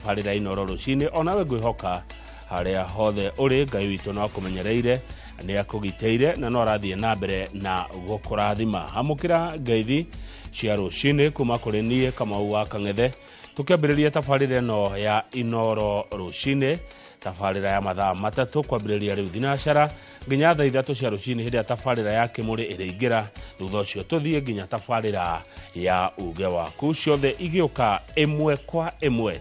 Tabarĩra Inooro rũcinĩ onawe ngwĩhoka harĩa hothe ũrĩ Ngai witũ no akũmenyereire, nĩ akũgitĩire na no arathiĩ na mbere na gũkũrathima. Amũkĩra ngeithi cia rũcinĩ kuma kũrĩ niĩ Kamau wa Kang'ethe, tũkĩambĩrĩria tabarĩra ĩno ya Inooro rũcinĩ, tabarĩra ya mathaa 3 kwambĩrĩria rĩu thinacara nginya thaa 3 cia rũcinĩ, hĩndĩ ya tabarĩra ya Kĩmũrĩ ĩrĩingĩra. Thutha ũcio tũthiĩ nginya tabarĩra ya uge waku, ciothe igĩũka ĩmwe kwa ĩmwe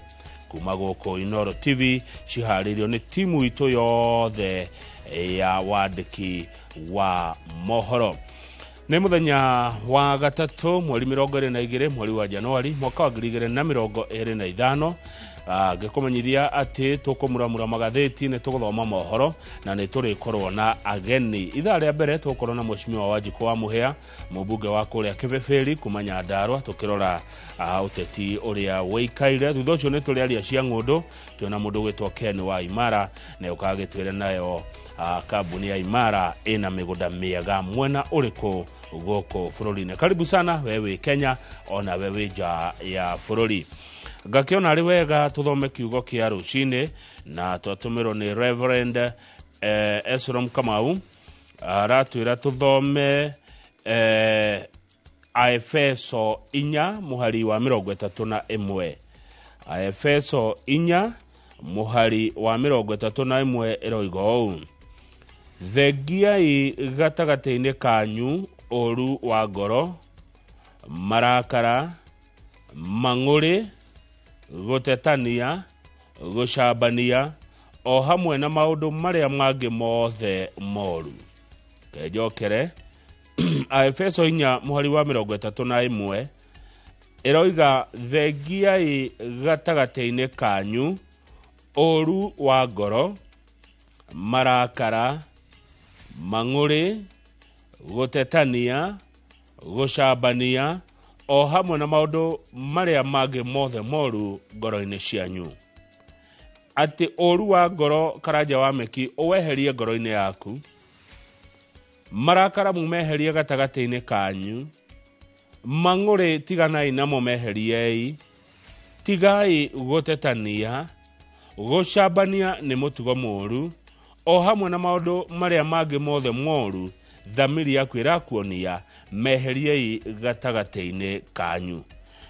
kuma gũkũ Inooro TV, ciharĩirio nĩ timu itũ yothe ya wandĩki wa mohoro. Nĩ mũthenya wa gatatũ, mweri 22 mweri wa Januari mwaka wa 2025. Ngĩkũmenyithia atĩ tũkũmuramura magathĩti, nĩ tũgũthoma mohoro na nĩ tũrĩkorwo na ageni. Ithaa rĩa mbere tũgũkorwo na Mheshimiwa Wanjikũ wa Mũhĩa, mũmbunge wa kũrĩa Kĩbĩbĩri kuma Nyandarũa, tũkĩrora ũteti ũrĩa wĩikaire. Thutha ũcio nĩ tũrĩaria cia ng'ũndũ, twĩna mũndũ ũgwĩtwo Ken wa Imara, na ũkagĩtwĩre nayo kambuni ya Imara ĩna mĩgũnda mĩega mwena ũrĩkũ gũkũ bũrũri-inĩ. Karibu sana we wĩ Kenya ona we wĩ nja ya bũrũri. Ngakĩona arĩ wega tũthome kiugo kĩa rũcinĩ, na twatũmĩrwo nĩ Reverend Esrom Kamau, aratwĩra tũthome Aefeso 4 mũhari wa 31. Aefeso 4 mũhari wa 31 ĩroiga ũũ: thengiai gatagatĩ-inĩ kanyu ũru wa ngoro, marakara, mang'ũrĩ, gũtetania, gũcambania, o hamwe na maũndũ marĩa mangĩ mothe moru. Kenjokere Aefeso 4 mũhari wa 31 ĩroiga thengiai gatagatĩ-inĩ kanyu ũru wa ngoro, marakara, mang'ũrĩ, gũtetania, gũcambania, o hamwe na maũndũ marĩa mangĩ mothe moru ngoro-inĩ cianyu. Atĩ ũru wa ngoro, Karanja wa Meki, ũweherie ngoro-inĩ yaku, marakara mumeherie gatagatĩ-inĩ kanyu, mang'ũrĩ tiganai namo meheriei, tigai gũtetania, gũcambania nĩ mũtugo mũru, o hamwe na maũndũ marĩa mangĩ mothe moru thamiri yaku ĩrakuonia, meheriei gatagatĩ-inĩ kanyu.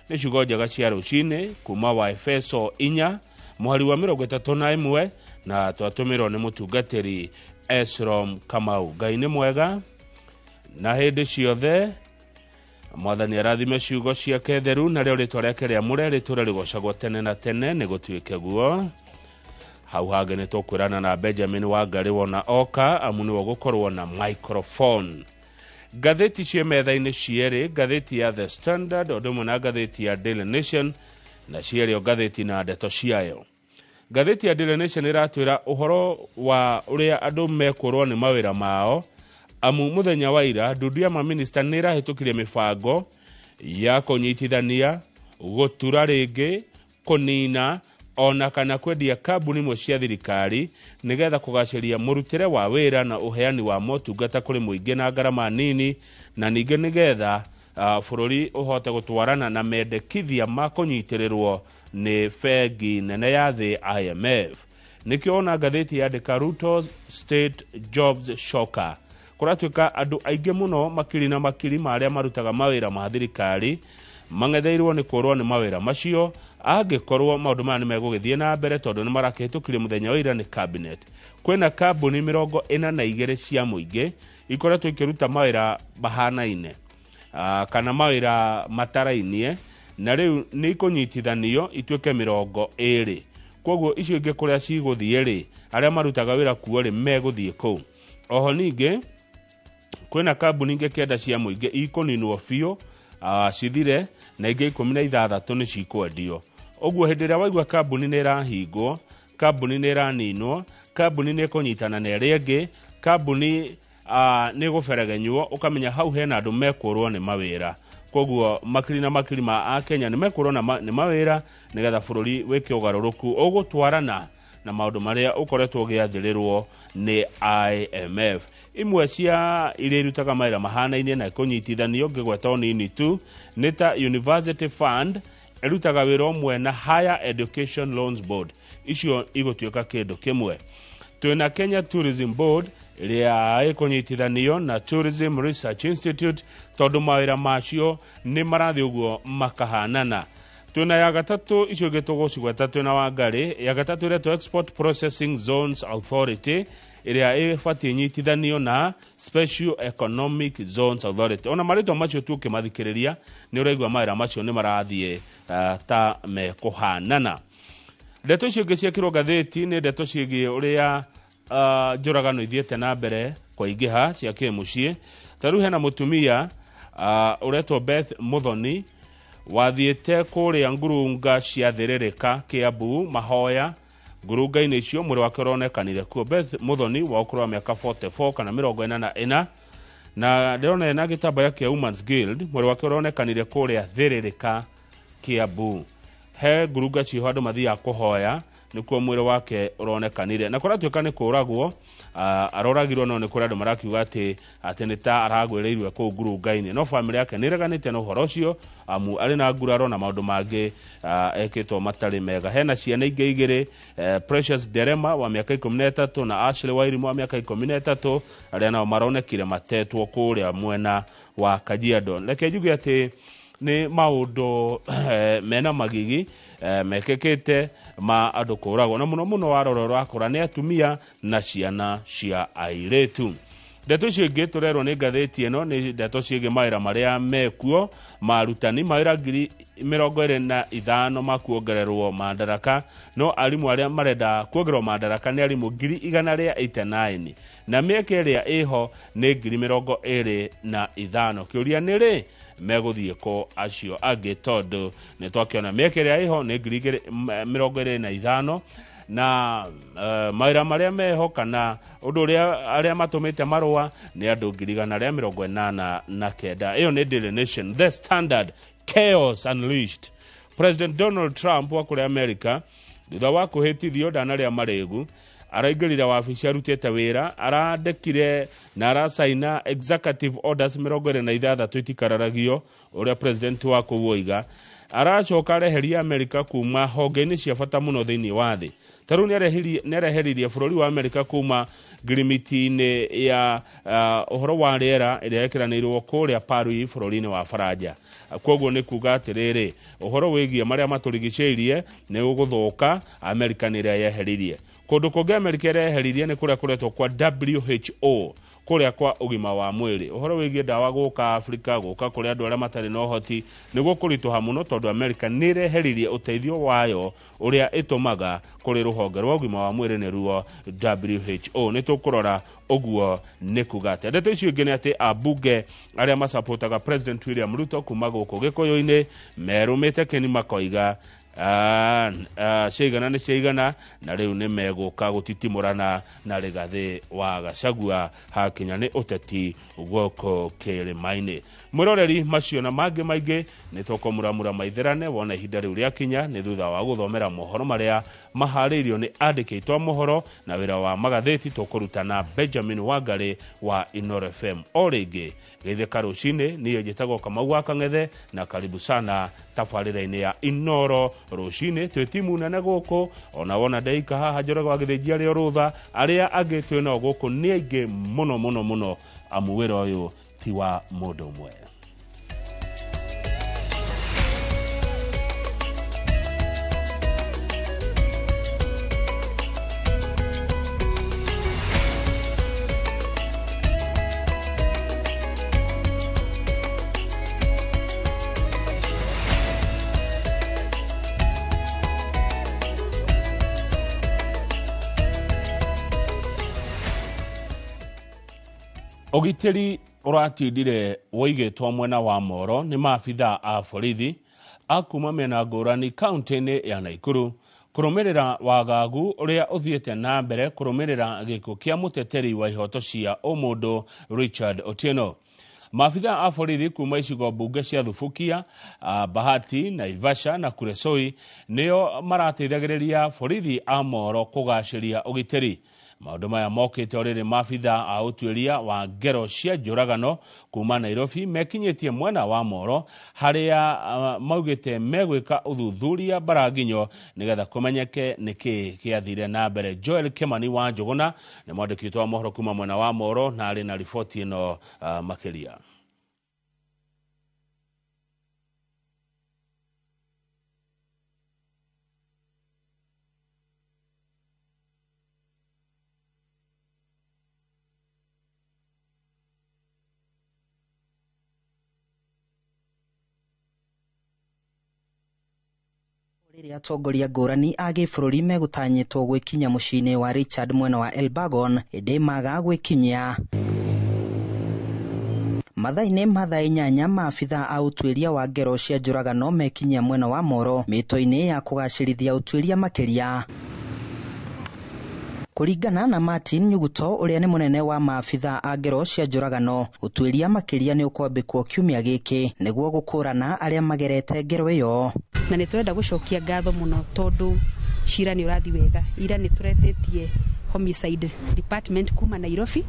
Nĩ ciugo njega cia rũcinĩ kuma wa Efeso 4 mũhari wa 31, na twatũmĩrwo nĩ mũtungatĩri Esrom Kamau. Ngai nĩ mwega na hĩndĩ ciothe. Mwathani arathime ciugo ciake theru, narĩo rĩtwa rĩake rĩamũre rĩtũre rĩgocagwo tene na tene. Nĩ gũtuĩke guo. Hau hangĩ nĩ tũkwĩrana na Benjamin Wangari wona oka, amu nĩwe ũgũkorwo na microphone. Ngathĩti ciĩ metha-inĩ cierĩ, ngathĩti ya The Standard ũndũ ũmwe na ngathĩti ya Daily Nation, na cierĩ o ngathĩti na ndeto ciayo. Ngathĩti ya Daily Nation ĩratwĩra ũhoro wa ũrĩa andũ mekũrwo nĩ mawĩra mao, amu mũthenya wa ira ndundu ya maminista nĩ ĩrahĩtũkirie mĩbango ya kũnyitithania, gũtura rĩngĩ, kũnina ona kana kwendia kambuni imwe cia thirikari, nĩgetha kũgacĩria mũrutĩre wa wĩra na ũheani wa motungata kũrĩ mũingĩ na ngarama nini, na ningĩ nĩgetha bũrũri ũhote gũtwarana na mendekithia ma kũnyitĩrĩrwo nĩ bengi nene ya thĩ IMF. Nĩkĩo ona ngathĩti yandĩka Ruto State Jobs Shocker. Kũratuĩka andũ aingĩ mũno, makiri na makiri ma arĩa marutaga mawĩra ma thirikari, mang'etheirwo nĩ kũrwo nĩ mawĩra macio angĩkorwo maũndũ maya nĩ megũgĩthiĩ na mbere, tondũ nĩ marakĩhĩtũkirie mũthenya wa ira nĩ cabinet. Kwĩna kambuni 42 cia mũingĩ ikoretwo ikĩruta mawĩra mahanaine kana mawĩra matarainie, na rĩu nĩ ikũnyitithanio ituĩke 20. Koguo icio ingĩ kũrĩa cigũthiĩ rĩ, arĩa marutaga wĩra kuo rĩ, megũthiĩ kũu. Oho ningĩ kwĩna kambuni ingĩ 9 cia mũingĩ ikũninwo biũ, cithire, na ingĩ 16 nĩ cikwendio. Ũguo hĩndĩ ĩrĩa waigua kambuni nĩ ĩrahingwo, kambuni nĩ ĩraninwo, kambuni nĩ ĩkũnyitana na ĩrĩa ĩngĩ, kambuni nĩ ĩgũberegenywo, ũkamenya hau hena andũ mekũrwo nĩ mawĩra. Koguo makiri na makiri ma Akenya nĩ mekũrwo nĩ mawĩra, nĩgetha bũrũri wĩke ũgarũrũku ũgũtwarana na maũndũ marĩa ũkoretwo ũgĩathĩrĩrwo nĩ IMF. Imwe cia iria irutaga mawĩra mahanaine na kũnyitithanio, ngĩgweta o nini tu, nĩ ta University Fund, Ĩrutaga wĩra ũmwe na Higher Education Loans Board, icio igũtuĩka kĩndũ kĩmwe. Twĩna Kenya Tourism Board ĩrĩa ĩkũnyitithanio na Tourism Research Institute, tondũ mawĩra macio nĩ marathiĩ ũguo makahanana. Twĩna ya gatatũ, icio ingĩ tũgũcigweta twĩna Wangarĩ. Ya gatatũ ĩretwo Export Processing Zones Authority, ĩrĩa ĩbatiĩ nyitithanio na Special Economic Zones Authority. Ona marĩtwa macio tu ũkĩmathikĩrĩria nĩ ũraigua mawĩra macio nĩ marathiĩ ta mekũhanana. Ndeto icio ingĩ ciekĩrwo ngathĩti nĩ ndeto ciĩgiĩ ũrĩa njũragano ithiĩte na mbere kũingĩha cia kĩmũciĩ. Ta rĩu hena mũtumia ũretwo Beth Muthoni wathiĩte kũrĩa ngurunga cia Thĩrĩrĩka, Kiambu, mahoya. Ngurunga-inĩ icio mwĩrĩ wake ũronekanire kuo. Beth Muthoni wa ũkũrũ wa mĩaka 44 kana 44, na ndĩrona ena gĩtambaya kĩa Women's Guild. Mwĩrĩ wake ũronekanire kũrĩa Thĩrĩrĩka, Kiambu, he ngurunga ciĩho andũ mathiaga kũhoya, nĩkuo mwĩrĩ wake ũronekanire, na kũratuĩka nĩ kũragwo aroragirwo, no nĩ kũrĩ andũ marakiuga atĩ nĩ ta aragwĩrĩirwe kũu ngurunga-inĩ, no bamĩrĩ yake nĩ ĩreganĩte na ũhoro ũcio, amu arĩ na nguraro na maũndũ mangĩ ekĩtwo matarĩ mega. Hena ciana ingĩ igĩrĩ, Precious Derema wa mĩaka 13 na Ashley Wairimu wa mĩaka 13, arĩa nao maronekire matetwo kũrĩa mwena wa Kajiado. Reke njuge atĩ nĩ maũndũ mena magigi mekĩkĩte ma andũ kũragwo, na mũno mũno warora ũrakora nĩ atumia na ciana cia airĩtu. Ndeto icio ingĩ tũrerwo nĩ ngathĩti ĩno nĩ ndeto ciĩgiĩ mawĩra marĩa mekuo ma arutani, mawĩra 25,000 ma kuongererwo mandaraka, no arimũ arĩa marenda kuongererwo mandaraka nĩ arimũ 189,000, na mĩeke ĩrĩa ĩho nĩ 25,000. Kĩũria nĩ rĩ megũthiĩ kũ acio angĩ, tondũ nĩ twakĩona mĩeke ĩrĩa ĩho nĩ 25,000, na mawĩra marĩa meho kana ũndũ ũrĩa arĩa matũmĩte marũa nĩ andũ 189,000. Ĩyo nĩ Daily Nation. The Standard, chaos unleashed. President Donald Trump wa kũrĩa America, thutha wa kũhĩtithio ndanarĩa marĩgu, araingĩrire wabici arutĩte wĩra, arandĩkire na aracaina executive orders 26 itikararagio ũrĩa president wa kũu oiga. Aracoka areheria Amerika kuma honge-inĩ cia bata mũno thĩinĩ wa thĩ. Ta rĩu nĩareheririe bũrũri wa Amerika kuma ngirimiti-inĩ ya ũhoro wa rĩera ĩrĩa ĩkĩranĩirwo kũrĩa Paris bũrũri-inĩ wa Faranja. Koguo nĩ kuga atĩrĩrĩ, ũhoro wĩgiĩ marĩa matũrigicĩirie nĩ ũgũthũka. Amerika nĩ ĩrĩa yeheririe. Kũndũ kũngĩ Amerika ĩreheririe nĩ kũrĩa kũretwo kwa WHO, kũrĩa kwa ũgima wa mwĩrĩ. Ũhoro wĩgiĩ ndawa gũka Afrika, gũka kũrĩ andũ arĩa matarĩ na ũhoti, nĩ gũkũritũha mũno, tondũ Amerika nĩ ĩreheririe ũteithio wayo ũrĩa ĩtũmaga kũrĩ rũhonge rwa ũgima wa mwĩrĩ, nĩruo WHO. Nĩ tũkũrora ũguo nĩ kuga atĩa. Ndeto icio ingĩ nĩ atĩ ambunge arĩa macapotaga President William Ruto kuma gũkũ Gĩkũyũ-inĩ merũmĩte kĩni, makoiga ciaigana nĩ ciaigana, na rĩu nĩ megũka gũtitimũrana na Rigathĩ wa Gachagua hakinya nĩ ũteti gũkũ kĩrĩma-inĩ. Mwĩroreri, macio na mangĩ maingĩ nĩ tũkũmuramura maitherane wona ihinda rĩu rĩakinya, nĩ thutha wa gũthomera mohoro marĩa maharĩirio nĩ andĩki aitũ a mohoro, na wĩra wa magathĩti tũkũruta na Benjamin Wangarĩ wa Inoro FM. O rĩngĩ, geithĩka rũcinĩ. Niĩ njĩtagwo Kamau wa Kang'ethe, na karibu sana tabarĩra-inĩ ya Inoro Rũcinĩ. Twĩ timu nene gũkũ, ona wona ndeika haha Njoroge wa Gĩthĩnji arĩ o rũtha, arĩa angĩ twĩ nao gũkũ nĩ aingĩ mũno mũno mũno, amu wĩra ũyũ ti wa mũndũ ũmwe. Ũgitĩri ũratindire woigĩtwo mwena wa Moro nĩ maabitha a borithi a kuma mĩena ngũrani kaunti-inĩ ya Naikuru, kũrũmĩrĩra wagagu ũrĩa ũthiĩte na mbere kũrũmĩrĩra gĩkuũ kĩa mũteteri wa ihoto cia ũmũndũ Richard Otieno. Maabitha a borithi kuma icigo mbunge cia Thubukia, Bahati, Naivasha na Kuresoi nĩo marateithagĩrĩria borithi a Moro kũgacĩria ũgitĩri. Maũndũ maya mokĩte o rĩrĩ maabitha a ũtuĩria wa ngero cia njũragano kuma Nairobi mekinyĩtie mwena wa Moro harĩa maugĩte megwĩka ũthuthuria mbaranginyo nĩgetha kũmenyeke nĩkĩ gĩathire na mbere. Joel Kimani wa Njũgũna nĩ mwandĩki witũ wa mohoro kuma mwena wa Moro na arĩ na riboti ĩno makĩria. Rĩrĩa atongoria ngũrani a gĩbũrũri megũtanyĩtwo gwĩkinya mũciĩ-inĩ wa Richard mwena wa Elbagon, ĩndĩ maga gwĩkinyia. Mathaa-inĩ ma thaa 8 maabitha a ũtuĩria wa ngero cia njũragano mekinyia mwena wa Moro mĩto-inĩ ya kũgacĩrithia ũtuĩria makĩria. Kũringana na Martin Nyuguto ũrĩa nĩ mũnene wa maabitha a ngero cia njũragano, ũtuĩria makĩria nĩ ũkwambĩkwo kiumia gĩkĩ nĩguo gũkũrana arĩa magerete ngero ĩyo. Na nĩ tũrenda gũcokia ngatho mũno tondũ cira nĩ ũrathi wega. Ira nĩ tũretĩtie homicide department kuma Nairobi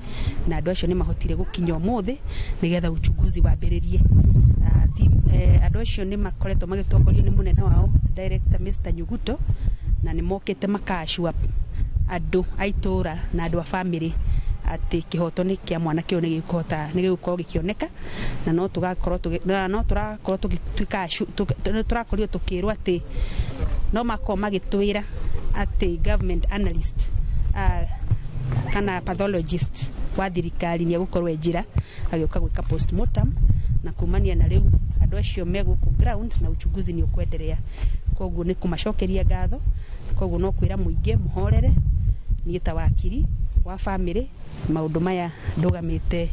na andũ acio nĩ mahotire gũkinya ũmũthĩ nĩgetha uchunguzi wambĩrĩrie. Andũ acio nĩ makoretwo magĩtongorio nĩ mũnene wao director Mr Nyuguto na nĩ mokĩte makacua andũ a itũra na andũ a family atĩ kĩhoto nĩ kĩa mwanake ũyũ nĩ gĩkũhota nĩ gĩgũkorwo gĩkĩoneka na no tũgakorwo no tũrakorwo tũgĩtuĩka tũrakorirwo tũkĩrwo atĩ no makorwo magĩtwĩra atĩ government analyst kana pathologist wa thirikari nĩ egũkorwo e njĩra agĩũka gwĩka postmortem na kumania na rĩu andũ acio me gũkũ ground na uchunguzi nĩ ũkwenderea. Koguo nĩ kũmacokeria ngatho, koguo no kwĩra mũingĩ mũhorere. Niĩ ta wakiri wa family maũndũ maya ndũgamĩte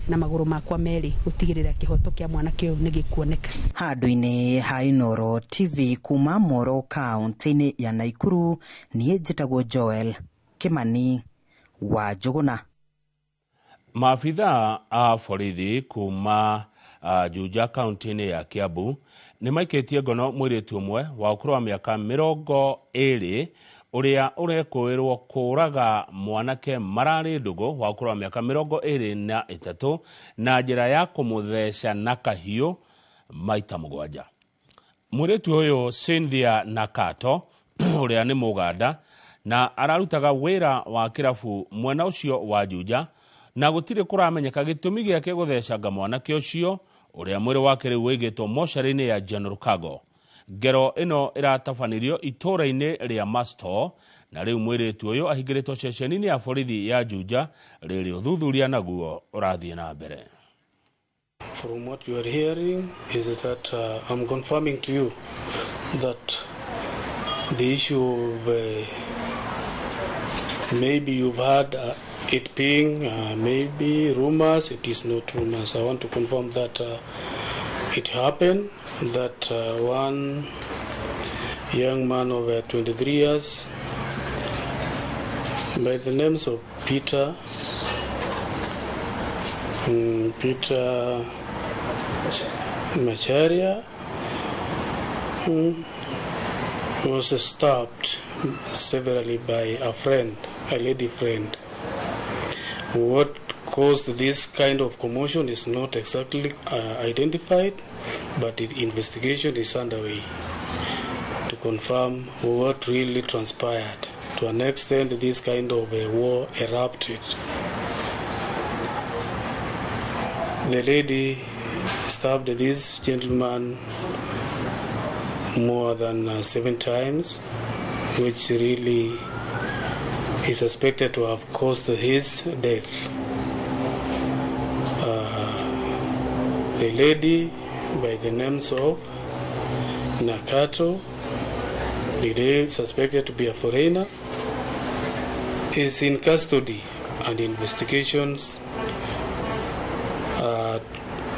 na magũrũ makwa merĩ gũtigĩrĩra kĩhoto kĩa mwanake ũyũ nĩ gĩkuoneka. Handũ-inĩ ha Inooro TV kuma Moro kaunti-inĩ ya Naikuru, niĩ njĩtagwo Joel Kimani wa Njũgũna. Maabitha a borithi kuma Juja kaunti-inĩ ya Kiambu nĩ maikĩtie ngono mũirĩtu ũmwe wa ũkũrũ wa mĩaka 20 ũrĩa ũrekũĩrwo kũũraga mwanake mararĩ ndũgũ wa ũkũrũ wa mĩaka 23 na njĩra ya kũmũtheca na kahiũ maita 7. Mũirĩtu ũyũ Cynthia Nakato ũrĩa nĩ Mũganda na ararutaga wĩra wa kĩrabu mwena ũcio wa Juja na gũtirĩ kũramenyeka gĩtũmi gĩake gũthecanga mwanake ũcio ũrĩa mwĩrĩ wake rĩu wĩigĩtwo mocarĩ-inĩ ya General Cargo. Ngero ĩno ĩratabanirio itũũra-inĩ rĩa Masto na rĩu mũirĩtu ũyũ ahingĩrĩtwo ceceni-inĩ ya borithi ya Juja rĩrĩ ũthuthuria naguo ũrathiĩ na mbere. From what you are hearing is that I'm confirming to you that the issue of maybe you've had it being maybe rumors, it is not rumors. I want to confirm that it happened that one young man of 23 years by the names of Peter Macharia was stabbed severally by a friend, a lady friend. What caused this kind of commotion is not exactly identified, but the investigation is underway to confirm what really transpired. To an extent, this kind of a war erupted. The lady stabbed this gentleman more than 7 times, which really is suspected to have caused his death. The lady by the names of Nakato, suspected to be a foreigner, is in custody and investigations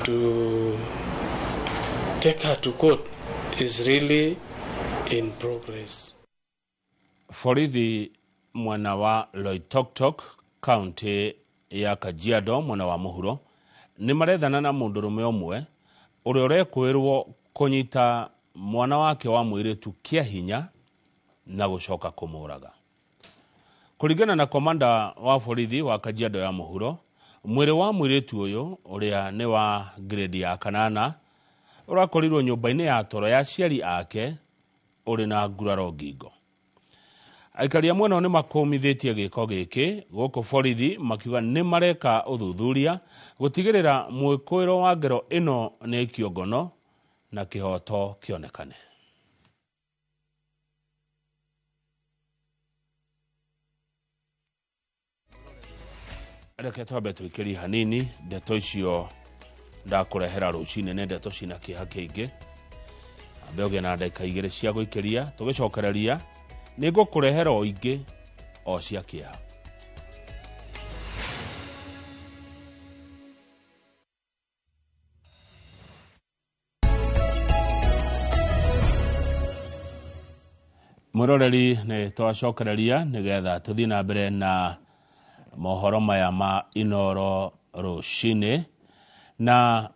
to take her to court is really in progress. Borithi mwena wa Loitoktok kaunti ya Kajiado mwena wa mũhuro nĩ marethana na mũndũrũme ũmwe ũrĩa ũrekũĩrwo kũnyita mwana wake wa mũirĩtu kĩa hinya na gũcoka kũmũraga. Kũringana na komanda wa borithi wa Kajiado ya Mũhuro, mwĩrĩ wa mũirĩtu ũyũ ũrĩa nĩ wa grade ya kanana ũrakorirwo nyũmba-inĩ ya toro ya aciari ake ũrĩ na nguraro ngingo. Aikari a mwena nĩ makũmithĩtie gĩko gĩkĩ gũkũ borithi makiuga nĩ mareka ũthuthuria gũtigĩrĩra mwĩkũĩro wa ngero ĩno nĩ kĩongono na kĩhoto kĩonekane. Reke twambe tũikĩrie hanini ndeto icio ndakũrehera rũcinĩ nĩ ndeto cina kĩeha kĩingĩ. Ambe ũgĩe na ndagĩka igĩrĩ cia gũikĩria tũgĩcokereria nĩ ngũkũrehera o ingĩ o cia kĩeha. Mwĩroreri nĩ twacokereria nĩgetha tũthiĩ na mbere na mohoro maya ma Inoro rũcinĩ na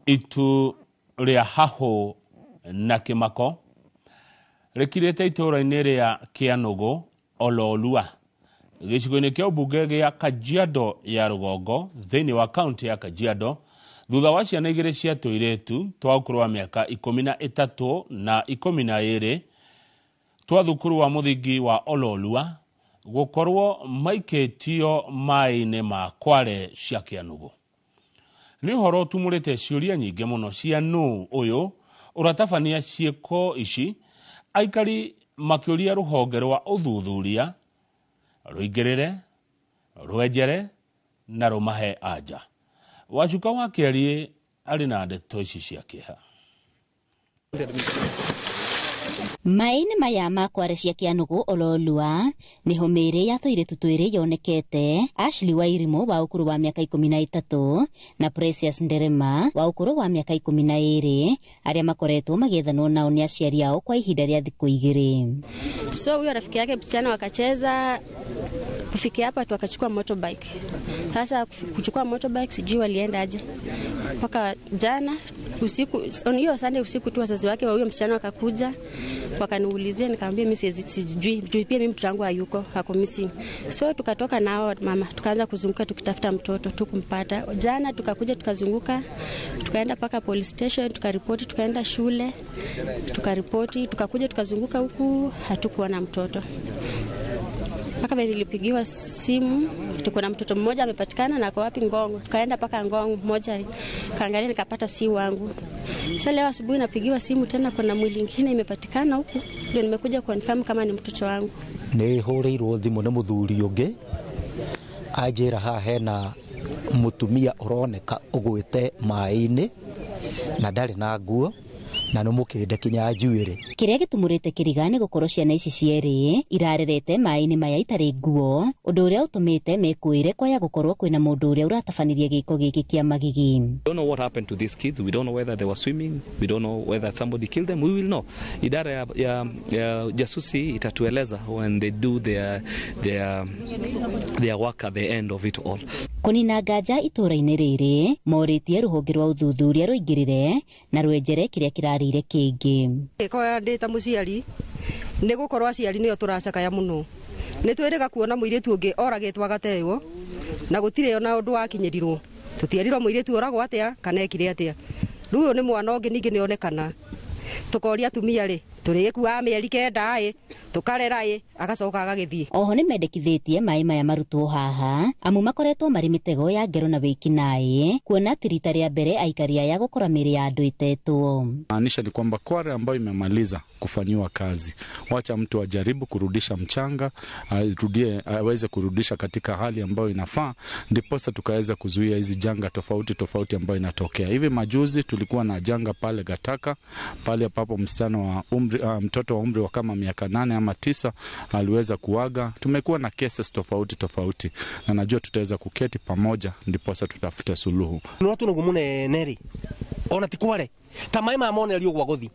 itu rĩa hahũ na kĩmako rĩkirĩte itũũra-inĩ rĩa Kĩanũgũ Ololua gĩcigo-inĩ kĩa ũmbunge gĩa Kajiado ya rũgongo thĩinĩ wa kaunti ya Kajiado thutha wa ciana igĩrĩ cia tũirĩtu twa ũkũrũ wa mĩaka 13 na 12 twa thukuru wa mũthingi wa Ololua gũkorwo maikĩtio maĩ-inĩ ma kware cia Kĩanũgũ. Nĩ ũhoro ũtumũrĩte ciũria nyingĩ mũno cia nũ ũyũ ũratabania ciĩko ici, aikari makĩũria rũhonge rwa ũthuthuria rũingĩrĩre, rwenjere na rũmahe anja. Wacuka wa Kĩariĩ arĩ na ndeto ici cia kĩeha. Maĩ-inĩ maya ma kware cia Kĩanũgũ Ololua nĩho mĩĩrĩ ya tũirĩtu twĩrĩ yonekete, Ashley Wairimu wa ũkũrũ wa mĩaka 13 na Precious Nderema wa ũkũrũ wa mĩaka 12 arĩa makoretwo magĩethanwo nao nĩ aciari ao kwa ihinda rĩa thikũ igĩrĩ. So huyo rafiki yake msichana wakacheza, kufikia hapa tu akachukua motorbike. Sasa kuchukua motorbike sijui walienda aje. Mpaka jana usiku, on hiyo Sunday usiku tu wazazi wake wa huyo msichana wakakuja wakaniulizia, nikamwambia mimi sijui, juu pia mimi mtoto wangu hayuko, ako missing. So tukatoka nao mama, tukaanza kuzunguka tukitafuta mtoto, tukumpata. Jana tukakuja tukazunguka, tukaenda paka police station tukaripoti, tukaenda shule tukaripoti, tukakuja tukazunguka huku hatukuona mtoto. Paka vile nilipigiwa simu tuko na mtoto mmoja amepatikana na ako wapi Ngong. Tukaenda paka Ngong mmoja kaangalia nikapata si wangu. Sasa leo asubuhi napigiwa simu tena kuna mwili mwingine imepatikana huku, ndio nimekuja confirm kama ni mtoto wangu. Ni hũrĩirwo thimũ nĩ mũthuri ũngĩ anjĩra haha hena mũtumia ũroneka ũgwĩte maĩ-inĩ na ndarĩ na nguo na nĩ mũkĩnde kinya njuĩrĩ. Kĩrĩa gĩtumũrĩte kĩriga nĩ gũkorwo ciana ici cierĩ irarerete maĩ-inĩ maya itarĩ nguo, ũndũ ũrĩa ũtũmĩte mekũĩre kwaya gũkorwo kwĩna mũndũ ũrĩa ũratabanirie gĩko gĩkĩ kĩa magigi. We don't know what happened to these kids. We don't know whether they were swimming. We don't know whether somebody killed them. We will know. Idara ya jasusi itatueleza when they do their work at the end of it all. Kũnina nganja itũũra-inĩ rĩrĩ morĩtie rũhonge rwa ũthuthuria rũingĩrĩre na rwenjere kĩrĩa kĩrarĩire kĩngĩ. Gĩko ndĩ ta mũciari nĩ gũkorwo aciari nĩo tũracakaya mũno, nĩ twĩrĩga kuona mũirĩtu ũngĩ oragĩtwo agateo na gũtirĩ ona ũndũ wakinyĩrirwo, tũtierirwo mũirĩtu oragwo atĩa kana ekire atĩa. Rĩu ũyũ nĩ mwana ũngĩ ningĩ nĩonekana, tũkoria atumia rĩ tũrĩgĩkuaga mĩeri 9 ĩ tũkarera ĩ agacoka agagĩthiĩ. Oho nĩ mendekithĩtie maĩ maya marutwo haha amu makoretwo marĩ mĩtego ya ngero na wĩkinaĩ, kuona atĩ rita rĩa mbere aikari aya gũkora mĩĩrĩ ya andũ ĩtetwo. Maanisha ni kwamba kware ambayo imemaliza kufanyiwa kazi, wacha mtu ajaribu kurudisha mchanga, arudie, aweze kurudisha katika hali ambayo inafaa, ndiposa tukaweza kuzuia hizi janga tofauti tofauti ambayo inatokea. Hivi majuzi tulikuwa na janga pale Gataka, pale ambapo msichana wa umri, mtoto wa umri wa kama miaka 8 ama 9 aliweza kuaga. Tumekuwa na cases tofauti tofauti na najua tutaweza kuketi pamoja ndiposa tutafute suluhu. Watu nagumune neri Ona ti Kware ta maĩ maya monererio gwa gũthi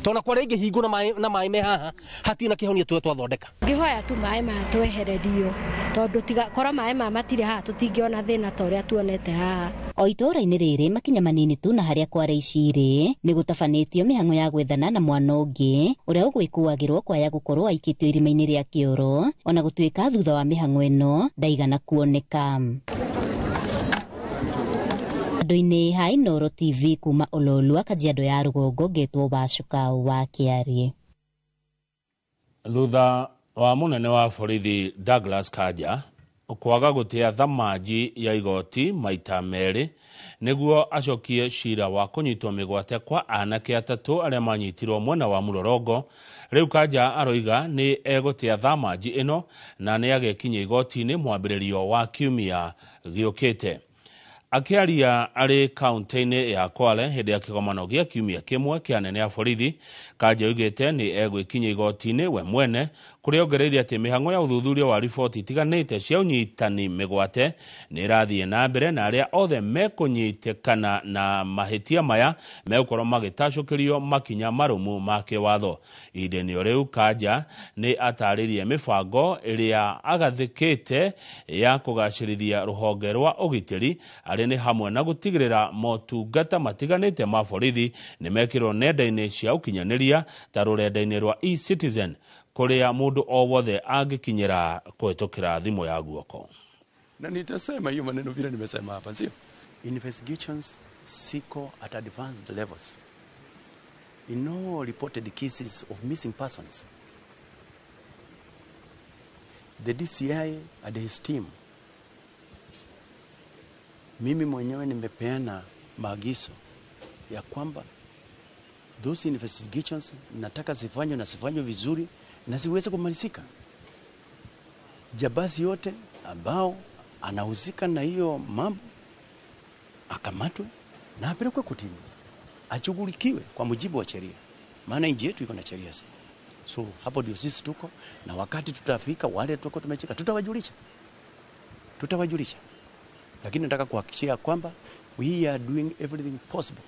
tona Kware ingĩhingwo na maĩ me haha hatirĩ na kĩhonia tũrĩa twathondeka. Ngĩhoya tu maĩ maya twehererio tondũ tiga korwo maĩ maya matirĩ haha tũtingĩona thĩna ta ũrĩa tuonete haha. O itũũra-inĩ rĩrĩ makinya manini tu na harĩa Kware ici irĩ nĩ gũtabanĩtio mĩhang'o ya gwethana na mwana ũngĩ ũrĩa ũgwĩkũagĩrwo kwaya gũkorwo aikĩtio irima-inĩ rĩa kĩoro ona gũtuĩka thutha wa mĩhang'o ĩno ndaigana kuoneka. Andũ-inĩ ha Inooro TV kuma Ololua, Kajiado ya Rũgongo, ngetwo Wacuka wa Kĩarie. Thutha wa mũnene wa borithi Douglas Kanja kwaga gũtĩa thamanji ya igoti maita merĩ nĩguo acokie cira wa kũnyitwo mĩgwate kwa anake atatũ arĩa manyitirwo mwena wa Mũrorongo, rĩu Kanja aroiga nĩ egũtĩa thamanji ĩno na nĩ agekinyia igoti-inĩ mwambĩrĩrio wa kiumia gĩũkĩte. Akĩaria arĩ kaunti-inĩ ya Kwale hĩndĩ ya kĩgomano gĩa kiumia kĩmwe kĩa anene a borithi, Kanja oigĩte nĩ egwĩkinyia igoti-inĩ we mwene, kũrĩa ongereire atĩ mĩhang'o ya ũthuthuria wa riboti itiganĩte cia ũnyitani mĩgwate nĩ ĩrathiĩ na mbere na arĩa othe mekũnyitĩkana na mahĩtia maya megũkorwo magĩtacũkĩrio makinya marũmu ma kĩwatho. Ihinda-inĩ o rĩu Kanja nĩ atarĩrie mĩbango ĩrĩa agathĩkĩte ya kũgacĩrithia rũhonge rwa ũgitĩri arĩ nĩ hamwe na gũtigĩrĩra motungata matiganĩte ma borithi nĩ mekĩrwo nenda-inĩ cia ũkinyanĩria ta rũrenda-inĩ rwa eCitizen kũrĩa mũndũ o wothe angĩkinyĩra kũhĩtũkĩra thimũ ya guoko. Na nitasema hiyo maneno vile nimesema hapa, sio? Investigations siko at advanced levels. In all reported cases of missing persons, the DCI and his team, mimi mwenyewe nimepeana maagizo ya kwamba those investigations nataka zifanywe na zifanywe vizuri na ziweze kumalizika. Jambazi yote ambao anahusika na hiyo mambo akamatwe na apelekwe kotini, ashughulikiwe kwa mujibu wa sheria, maana nchi yetu iko na sheria. So hapo ndio sisi tuko, na wakati tutafika wale tuko tumecheka tutawajulisha. Tutawajulisha. Lakini nataka kuhakikishia kwamba we are doing everything possible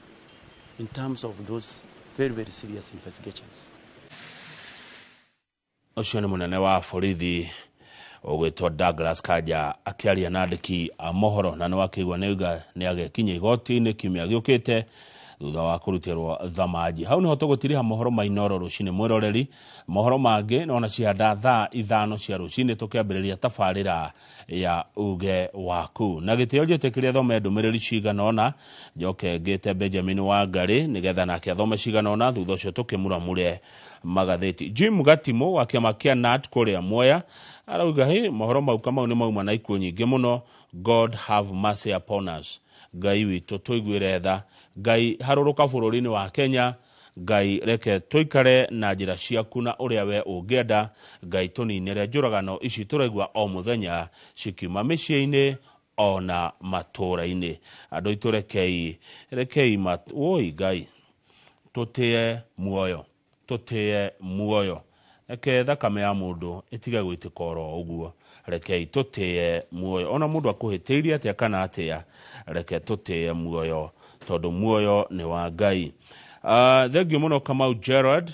in terms of those very very serious investigations. Ũcio nĩ mũnene wa borithi ũgwĩtwo Douglas Kanja akĩaria na andĩki a mohoro, na nĩ wakĩigua nĩ auga nĩ agekinya igoti-inĩ kiumia gĩũkĩte thutha wa kũrutĩrwo thamanji. Hau nĩho tũgũtiriha mohoro ma Inooro rũcinĩ mwĩroreri. Mohoro mangĩ nona cihanda thaa 5 cia rũcinĩ tũkĩambĩrĩria tabarĩra ya uge waku. Na gĩtĩo njĩtĩkĩrie thome ndũmĩrĩri cigana ũna, njoke ngĩte Benjamin Wangari nĩgetha nake athome cigana ũna, thutha ũcio tũkĩmuramure magathĩti. Jim Gatimo wa kĩama kĩa NAT kũrĩa Mwea arauga hĩ mohoro mau Kamau nĩ mauma na ikuũ nyingĩ mũno. God have mercy upon us. Ngai witũ tũiguĩre tha. Ngai harũrũka bũrũri-inĩ wa Kenya. Ngai reke tũikare na njĩra ciaku na ũrĩa we ũngĩenda. Ngai tũninĩre njũragano ici tũraigua o mũthenya cikiuma mĩciĩ-inĩ ona matũũra-inĩ. Andũ aitũ rekei, rekei woi Ngai tũtĩe muoyo, tũtĩe muoyo. Reke thakame ya mũndũ ĩtige gwĩtĩka oro ũguo. Rekei tũtĩe muoyo. Ona mũndũ akũhĩtĩirie atĩa kana atĩa, reke tũtĩe muoyo tondũ muoyo nĩ wa Ngai. Thengiũ mũno Kamau Gerard.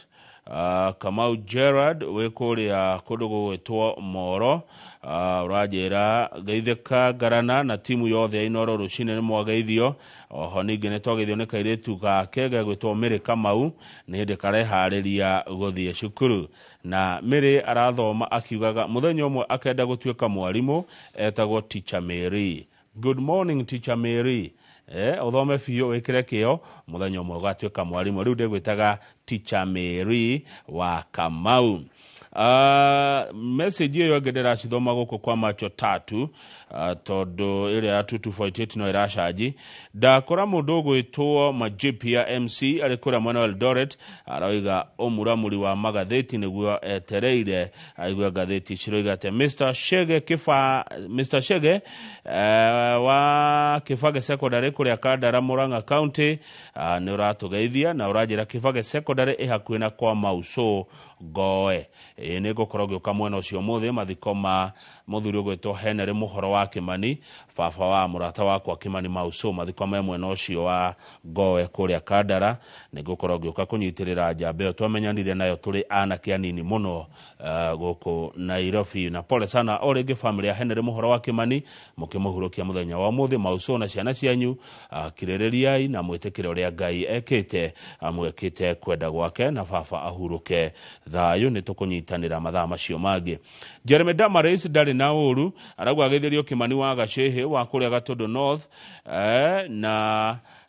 Kamau Gerard wĩ kũrĩa kũndũ gũgwĩtwo Moro. Ũranjĩra geithĩka Ngarana na timu yothe ya Inooro rũcinĩ nĩ mwageithio. Oho ningĩ nĩ twageithio nĩ kairĩtu gake gegwĩtwo Mary Kamau, nĩ hĩndĩ kareharĩria gũthiĩ cukuru. Na Mary arathoma akiugaga mũthenya ũmwe akenda gũtuĩka mwarimũ, etagwo Teacher Mary. Good morning Teacher Mary. Ũthome biũ wĩkĩre kĩo, mũthenya ũmwe ũgatuĩka mwarimũ. Rĩu ndĩgwĩtaga Teacher Mary wa Kamau. Message ĩyo ĩngĩ ndĩracithoma gũkũ kwa macho tatu, tondũ ĩrĩa ya 2248 no ĩracanji. Ndakora mũndũ ũgwĩtwo Majipia MC arĩ kũrĩa mwena wa Eldoret, aroiga ũmuramuri wa magathĩti nĩguo etereire aigue ngathĩti ciroiga atĩ Mr. Shege Kifa, Mr. Shege wa Kibage Secondary kũrĩa Kandara Murang'a County, nĩ ũratũgeithia na ũranjĩra Kibage Secondary ĩ hakuhĩ na kwa Mauso Ngoe. Ĩĩ, nĩ ngũkorwo ngĩũka mwena ũcio ũmũthĩ mathiko ma mũthuri ũgwĩtwo Henry Mũhoro wa Kĩmani, baba wa mũrata wakwa Kĩmani Mauso. Mathiko me mwena ũcio wa Ngoe kũrĩa Kandara. Nĩ ngũkorwo ngĩũka kũnyitĩrĩra njamba ĩyo twamenyanire nayo tũrĩ anake anini mũno gũkũ Nairobi. Na pole sana o rĩngĩ family ya Henry Mũhoro wa Kĩmani, mũkĩmũhurũkia mũthenya wa ũmũthĩ. Mauso na ciana cianyu, kirĩrĩriai na mwĩtĩkĩre ũrĩa Ngai ekĩte, amwĩkĩte kwenda gwake, na baba ahurũke thayũ. Nĩ tũkũnyitanĩra mathaa macio mangĩ. Jeremy Damaris ndarĩ na ũru, arauga ageithĩrio Kĩmani wa Gacĩhĩ wa kũrĩa Gatũndũ North,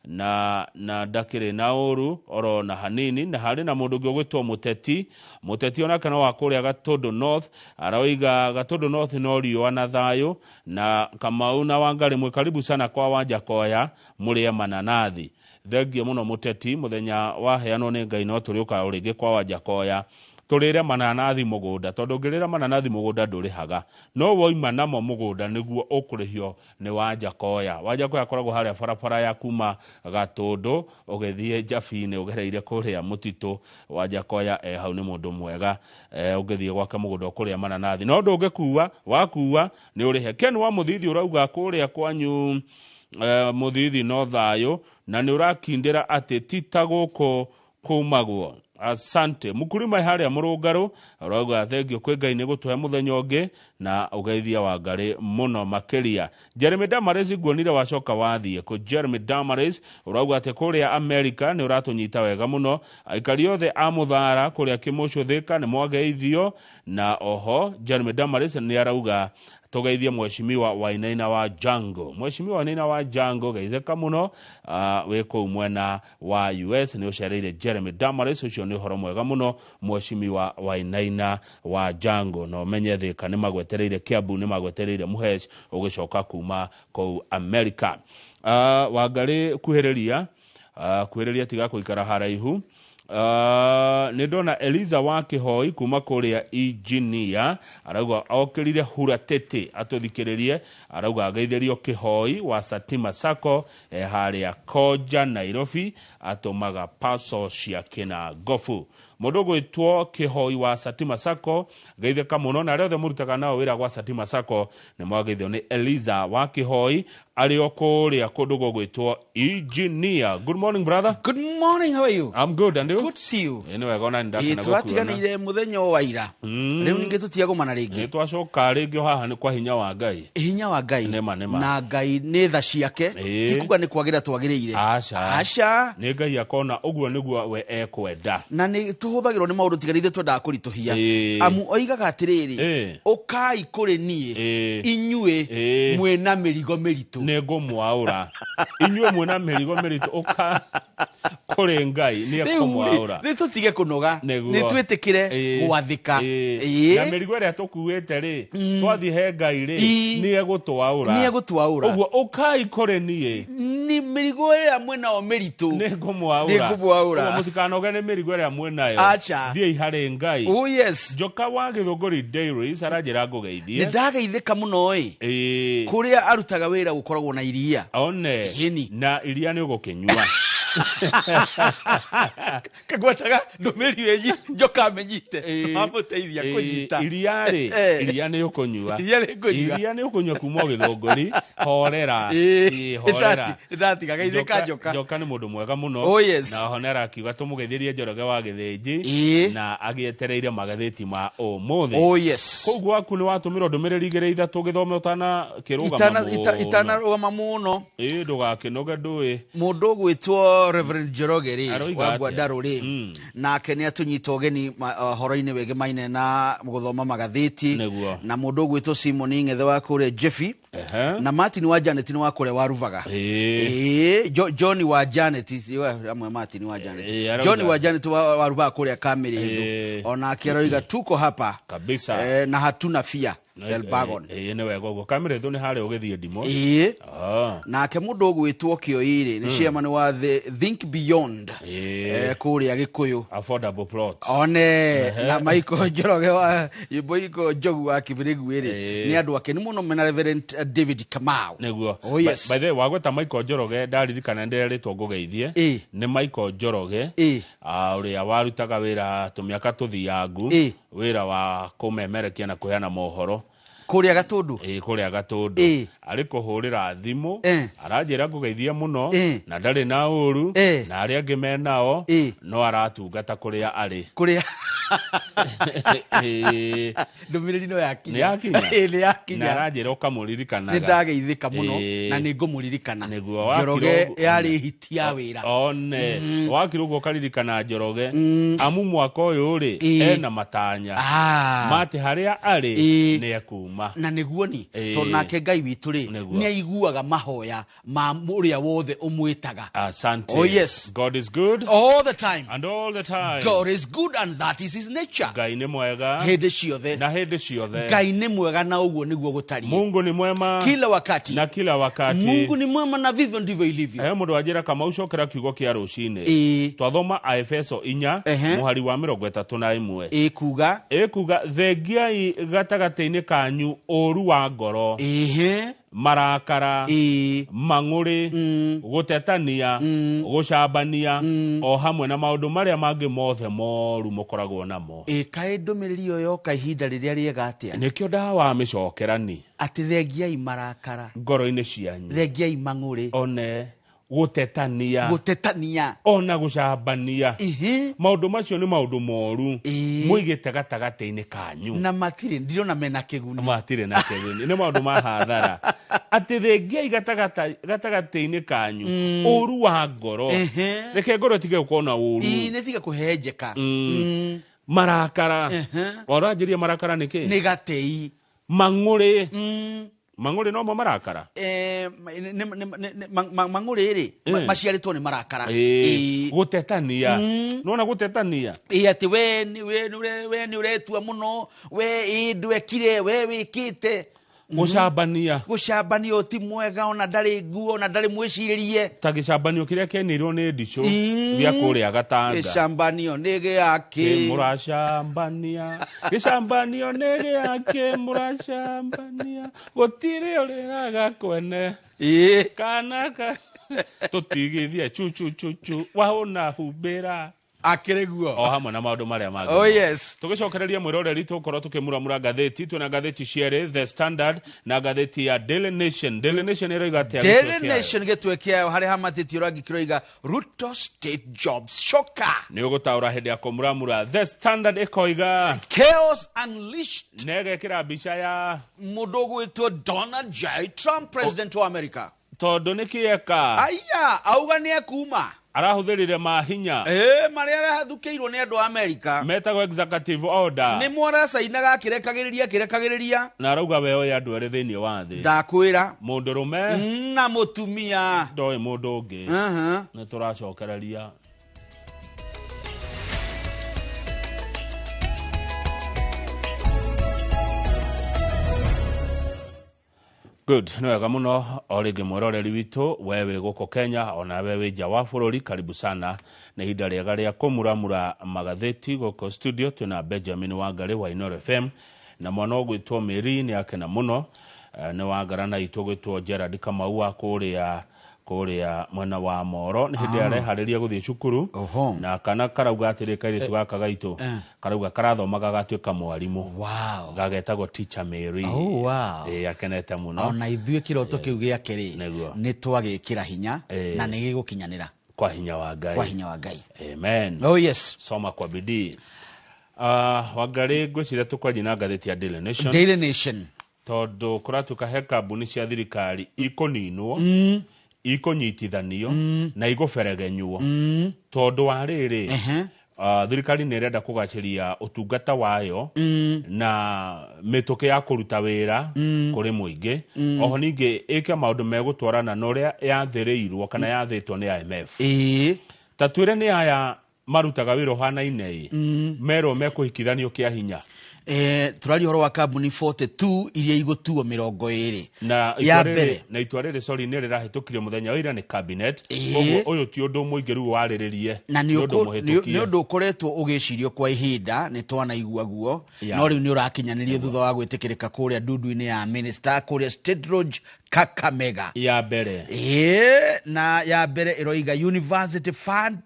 na ndakĩrĩ na ũru oro na hanini. Na harĩ na mũndũ ũngĩ ũgwĩtwo Mũteti. Mũteti onake no wa kũrĩa Gatũndũ North, aroiga Gatũndũ North no riũa na thayũ. Na Kamau na Wangari mwĩ karibu sana kwa Wanjakoya mũrĩe mananathi. Thengiũ mũno Mũteti, mũthenya waheanwo nĩ Ngai no tũrĩũka o rĩngĩ kwa Wanjakoya tũrĩre mananathi mũgũnda, tondũ ũngĩrĩra mananathi mũgũnda ndũrĩhaga, no woima namo mũgũnda nĩguo ũkũrĩhio nĩ Wanjakoya. Wanjakoya akoragwo harĩa barabara ya kuma Gatũndũ ũgĩthiĩ Njabinĩ ũgereire kũrĩa mũtitũ. Wanjakoya e hau, nĩ mũndũ mwega. Ũngĩthiĩ gwake mũgũnda ũkũrĩa mananathi, no ndũngĩkua, wakua nĩ ũrĩhe. Ken wa Mũthithi ũrauga kũrĩa kwanyu Mũthithi no thayũ, na nĩ ũrakindĩra atĩ ti ta gũkũ kumagwo. Asante. Mũkulima harĩa mũrũngarũ ũrauga thengio kwĩ Ngai nĩ gũtũhe mũthenya ũngĩ, na ũgeithia Wangarĩ mũno makĩria. Jeremy Damaris, nguonire wacoka wathiĩ kũ. Jeremy Damaris ũrauga atĩ kũrĩa America nĩ ũratũnyita wega mũno. Aikari othe a Mũthara kũrĩa Kĩmũcũ Thĩka nĩ mwageithio. Na oho Jeremy Damaris nĩ arauga tũgeithie Mheshimiwa Wainaina wa Jango. Mheshimiwa Wainaina wa Jango, geithĩka mũno, wĩ kũu mwena wa US, nĩ ũcereire Jeremy Damaris. Ũcio nĩ ũhoro mwega mũno, Mheshimiwa Wainaina wa Jango. Na ũmenye Thĩka nĩ magwetereire, Kiambu nĩ magwetereire, Mũhec ũgĩcoka kuma kũu America. Wangarĩ, kuhĩrĩria, kuhĩrĩria, tiga kũikara haraihu. Nĩ ndona Eliza wa Kĩhoi kuma kũrĩa Engineer, arauga okĩrire huratĩtĩ atũthikĩrĩrie. Arauga ageithĩrio Kĩhoi wa Satima Sacco harĩa Koja Nairobi, atũmaga parcel cia kĩna ngobu. Mũndũ ũgwĩtwo Kĩhoi wa Satima Sacco, geithĩka mũno, na arĩa othe mũrutaga nao wĩra gwa Satima Sacco nĩ mwageithio nĩ Eliza wa Kĩhoi arĩ o kũrĩa kũndũ gũgwĩtwo Engineer. Good morning, brother. Good morning, how are you? I'm good, and you? Good to see you. Ĩ, nĩ wega ona nĩ ndakena Ĩ, gũkuona. Twatiganĩire mũthenya o wa ira. Rĩu ningĩ tũtiagomana rĩngĩ. Nĩ twacoka rĩngĩ o haha nĩ kwa hinya wa Ngai. Hinya wa Ngai. Nĩma, nĩma. Na Ngai nĩ tha ciake. Ti kuga nĩ kwagĩra twagĩrĩire. Aca. Aca. Nĩ Ngai akona ũguo nĩguo we ekwenda. Na nĩ tũhũthagĩrwo nĩ maũndũ tiga nĩ ithuĩ twendaga kũritũhia. Amu oigaga atĩrĩrĩ, ũkai kũrĩ niĩ inyuĩ mwĩna mĩrigo mĩritũ. Nĩ ngũmwaũra. Inyuĩ mwĩna mĩrigo mĩritũ, ũka kũrĩ Ngai nĩ Rĩu rĩ, ekũmwaũra. nĩ tũtige kũnoga. Nĩguo. Nĩ twĩtĩkĩre gwathĩka. Na mĩrigo ĩrĩa tũkuĩte rĩ, twathiĩ he Ngai rĩ, nĩ egũtwaũra. Nĩ egũtwaũra. Ũguo ũkai kũrĩ niĩ. Nĩ mĩrigo ĩrĩa mwĩnao mĩritũ. Nĩ ngũmwaũra. Nĩ ngũmwaũra. Ũguo mũtikanoge nĩ mĩrigo ĩrĩa mwĩnayo. Aca. Thiĩi harĩ Ngai. Oh, yes. Njoka wa Gĩthũngũri Dairies aranjĩra ngũgeithie. Nĩ ndageithĩka mũno ĩ. Kũrĩa arutaga wĩra gũkoragwo na iria. One. Ĩni. Na iria nĩ ũgũkĩnyua. Kagwetaga ndũmĩrĩri ĩnyi njoka amenyite mamũteithia kũnyita. Iria rĩ, iria nĩ ũkũnyua. Iria nĩ ngũnyua. Iria nĩ ũkũnyua kuma o Gĩthũngũri. Horera. Ĩĩ, horera. Ndatiga geithĩka njoka. Njoka nĩ mũndũ mwega mũno. Oh, yes. Na oho nĩ arakiuga tũmũgeithĩrie Njoroge wa Gĩthĩnji na agĩetereire magathĩti ma ũmũthĩ. Oh, yes. Kũu gwaku nĩ watũmĩrwo ndũmĩrĩri igĩrĩ ithatũ gĩthome ũtanakĩrũgama mũno. Itanarũgama mũno. Ĩĩ, ndũgakĩnoge ndũĩ. Mũndũ ũgwĩtwo Reverend Njoroge rĩ, Aroiga wa atĩa? Ngwandarũ rĩ, nake nĩ atũnyita ũgeni ũhoro-inĩ wĩgemaine na gũthoma magathĩti. Nĩguo. Na mũndũ ũgwĩtwo Simon Ng'ethe wa kũrĩa Jeffy. Na Martin wa Janet nĩ wa kũrĩa wa Rubaga. Ĩĩ, John wa Janet, si, amwe Martin wa Janet. Arauga. John wa Janet wa Rubaga kũrĩa Kamĩrĩndũ. Onake aroiga tuko hapa. Kabisa. Na hatuna fear. Elbagon. Ĩĩ, nĩ wega ũguo. Kamĩrĩthũ nĩ harĩa ũgĩthiĩ ndimũ. Ĩĩ. Ah. Nake mũndũ ũgwĩtwo Kĩoirĩ nĩ chairman wa the Think Beyond kũrĩa Gĩkũyũ. Affordable plot. One. Ehe. Na Michael Njoroge wa Michael Njogu wa Kibirigwi rĩ, nĩ andũ akenu mũno mena Reverend David Kamau. Nĩguo. Oh, yes. By the way, wagweta Michael Njoroge, ndaririkana ndĩrerĩtwo ngũgeithie. Nĩ Michael Njoroge, ũrĩa warutaga wĩra tũmĩaka tũthiangu, wĩra wa kũmemerekia na kũheana mohoro kũrĩa Gatũndũ. Ĩĩ, kũrĩa Gatũndũ. Arĩ kũhũrĩra thimũ, aranjĩra ngũgeithie mũno, na ndarĩ na ũru na arĩa angĩ menao, no aratungata kũrĩa arĩ. Kũrĩa. Ĩĩ. Ndũmĩrĩri no yakinya. Nĩ yakinya. Ĩĩ, nĩ yakinya. Na aranjĩra ũkamũririkanaga. Nĩ ndageithĩka mũno na nĩ ngũmũririkana. Nĩguo. Njoroge Wakira yarĩ hiti ya wĩra. One wakira ũguo ũkaririkana Njoroge, amu mwaka ũyũ rĩ, ena matanya matĩ harĩa arĩ nĩ ekuma. Na nĩguo ni tondũ nake Ngai witũ rĩ, Nĩguo. nĩ aiguaga mahoya ma ũrĩa wothe ũmwĩtaga. Asante. Oh, yes. God is good all the time. And all the time. God is good and that is his nature. Ngai nĩ mwega hĩndĩ ciothe. Na hĩndĩ ciothe. Ngai nĩ mwega na ũguo nĩguo gũtariĩ. Mungu ni mwema kila wakati. Na kila wakati. Mungu ni mwema na vivyo ndivyo ilivyo. He mũndũ wanjĩra kama ũcokera kiugo kĩa rũcinĩ. Twathoma Aefeso 4 mũhari wa 31. Ĩkuga. Ĩkuga thengiai gatagatĩ-inĩ kanyu ũru wa ngoro, marakara, mang'ũrĩ, gũtetania, gũcambania, o hamwe na maũndũ marĩa mangĩ mothe moru mũkoragwo namo. Ĩ kaĩ ndũmĩrĩri ĩyo yoka ihinda rĩrĩa rĩega atĩa. Nĩkĩo ndawa mĩcokerani. Atĩ thengiai marakara ngoro-inĩ cianyu, thengiai mang'ũrĩ, one gũtetania, gũtetania, ona gũcambania. Maũndũ macio nĩ maũndũ moru mũigĩte gatagatĩ-inĩ kanyu. Na matirĩ, ndirona mena kĩguni. Matirĩ na kĩguni, nĩ maũndũ ma hathara. Atĩ thengiai gatagatĩ-inĩ kanyu ũru wa ngoro. Reke ngoro ĩtige gũkorwo na ũru. Ĩĩ, nĩ tiga kũhenjeka. Marakara. Waranjĩria marakara nĩkĩ? Nĩ gatei. Mang'ũrĩ. Mang'ũrĩ nomo marakara. Mang'ũrĩ rĩ, maciarĩtwo nĩ marakara. Gũtetania. Nĩwona gũtetania? Ĩĩ, atĩ we nĩ ũretua mũno, we ĩ ndwekire, we wĩkĩte. Gũcambania. Gũcambanio ti mwega, ona ndarĩ nguo, ona ndarĩ mwĩcirĩrie. Ta gĩcambanio kĩrĩa kĩenirwo nĩ ndicũ gĩa kũrĩa Gatanga. Gĩcambanio nĩ gĩakĩ. Mũracambania. Gĩcambanio nĩ gĩakĩ mũracambania. Gũtirĩ ũrĩraga kwene. Kana ka tũtigithie chu chu chu chu wahũna humbĩra. Akĩrĩ guo. O hamwe na maũndũ marĩa mangĩ. Oh, yes. Tũgĩcokereria mwĩroreri, tũgũkorwo tũkĩmuramura ngathĩti. Twĩna ngathĩti cierĩ, The Standard na ngathĩti ya Daily Nation. Daily Nation ĩroiga atĩa? Daily Gĩtwe kĩayo? Nation gĩtwe kĩayo harĩa hamatĩtio rangi kĩroiga Ruto state jobs shocker. Nĩ ũgũtaũra hĩndĩ ya kũmuramura. The Standard ĩkoiga Chaos Unleashed. Na ĩgekĩra mbica ya mũndũ ũgwĩtwo Donald J Trump, president wa America. Tondũ nĩkĩ eka? Aya, auga nĩ ekuma. Arahũthĩrire mahinya. Marĩa arathukĩirwo nĩ andũ a America. Metagwo executive order. Nĩ mwaracainaga akĩrekagĩrĩria, akĩrekagĩrĩria. Na arauga we oĩ andũ erĩ thĩinĩ wa thĩ. Ndakwĩra. Mũndũrũme na mũtumia. Ndoĩ mũndũ ũngĩ. Nĩ tũracokereria. Good, nĩ wega mũno o rĩngĩ mwĩroreri witũ, we wĩ gũkũ Kenya ona we wĩ nja wa bũrũri, karibu sana. Nĩ ihinda rĩega rĩa kũmuramura magathĩti gũkũ studio. Twĩna Benjamin Wangari wa Inooro FM na mwana ũgwĩtwo Mary nĩ akena mũno. Nĩ Wangara na itũ ũgwĩtwo Gerard Kamau wa kũrĩa mwena wa Moro. Nĩ hĩndĩ areharĩria gũthiĩ cukuru. Na kana karauga atĩrĩ, kairĩtu gaka gaitũ karauga karathomaga gatuĩka mwarimũ. Wow. Gagetagwo Teacher Mary. Oh, wow. Akenete mũno. Ona ithuĩ kĩroto kĩu gĩake rĩ, Nĩguo. nĩ twagĩkĩra hinya na nĩ gĩgũkinyanĩra. Kwa hinya wa Ngai. Kwa hinya wa Ngai. Amen. Oh, yes. Soma kwa bidii. Wangari, ngwĩciria tũkwanjia na ngathĩti ya Daily Nation. Daily Nation. Tondũ kũratuĩka he kambuni cia thirikari ikũninwo, ikũnyitithanio na igũberegenywo. Tondũ wa rĩrĩ, thirikari nĩ ĩrenda kũgacĩria ũtungata wayo na mĩtũkĩ ya kũruta wĩra kũrĩ mũingĩ. Oho ningĩ ĩke maũndũ megũtwarana na ũrĩa yathĩrĩirwo kana yathĩtwo nĩ IMF. Ta twĩre nĩ aya marutaga wĩra ũhanaine ĩ, merwo mekũhikithanio kĩa hinya. Tũraria ũhoro wa kambuni 42 iria igũtuo 20. Na Ya itua rĩrĩ mbere. Na itua rĩrĩ, sorry, nĩ rĩrahĩtũkirio mũthenya wa ira nĩ cabinet. Ĩĩ. Koguo ũyũ ti ũndũ mũingĩ rĩu warĩrĩrie. Na nĩ ũndũ mũhĩtũkie. Nĩ ũndũ ũkoretwo ũgĩcirio kwa ihinda, nĩ twanaigua guo. No rĩu nĩ ũrakinyanĩrio thutha wa gwĩtĩkĩrĩka kũrĩa ndundu-inĩ ya minister kũrĩa State Lodge, Kakamega. Ya mbere. Ĩĩ, na ya mbere ĩroiga University Fund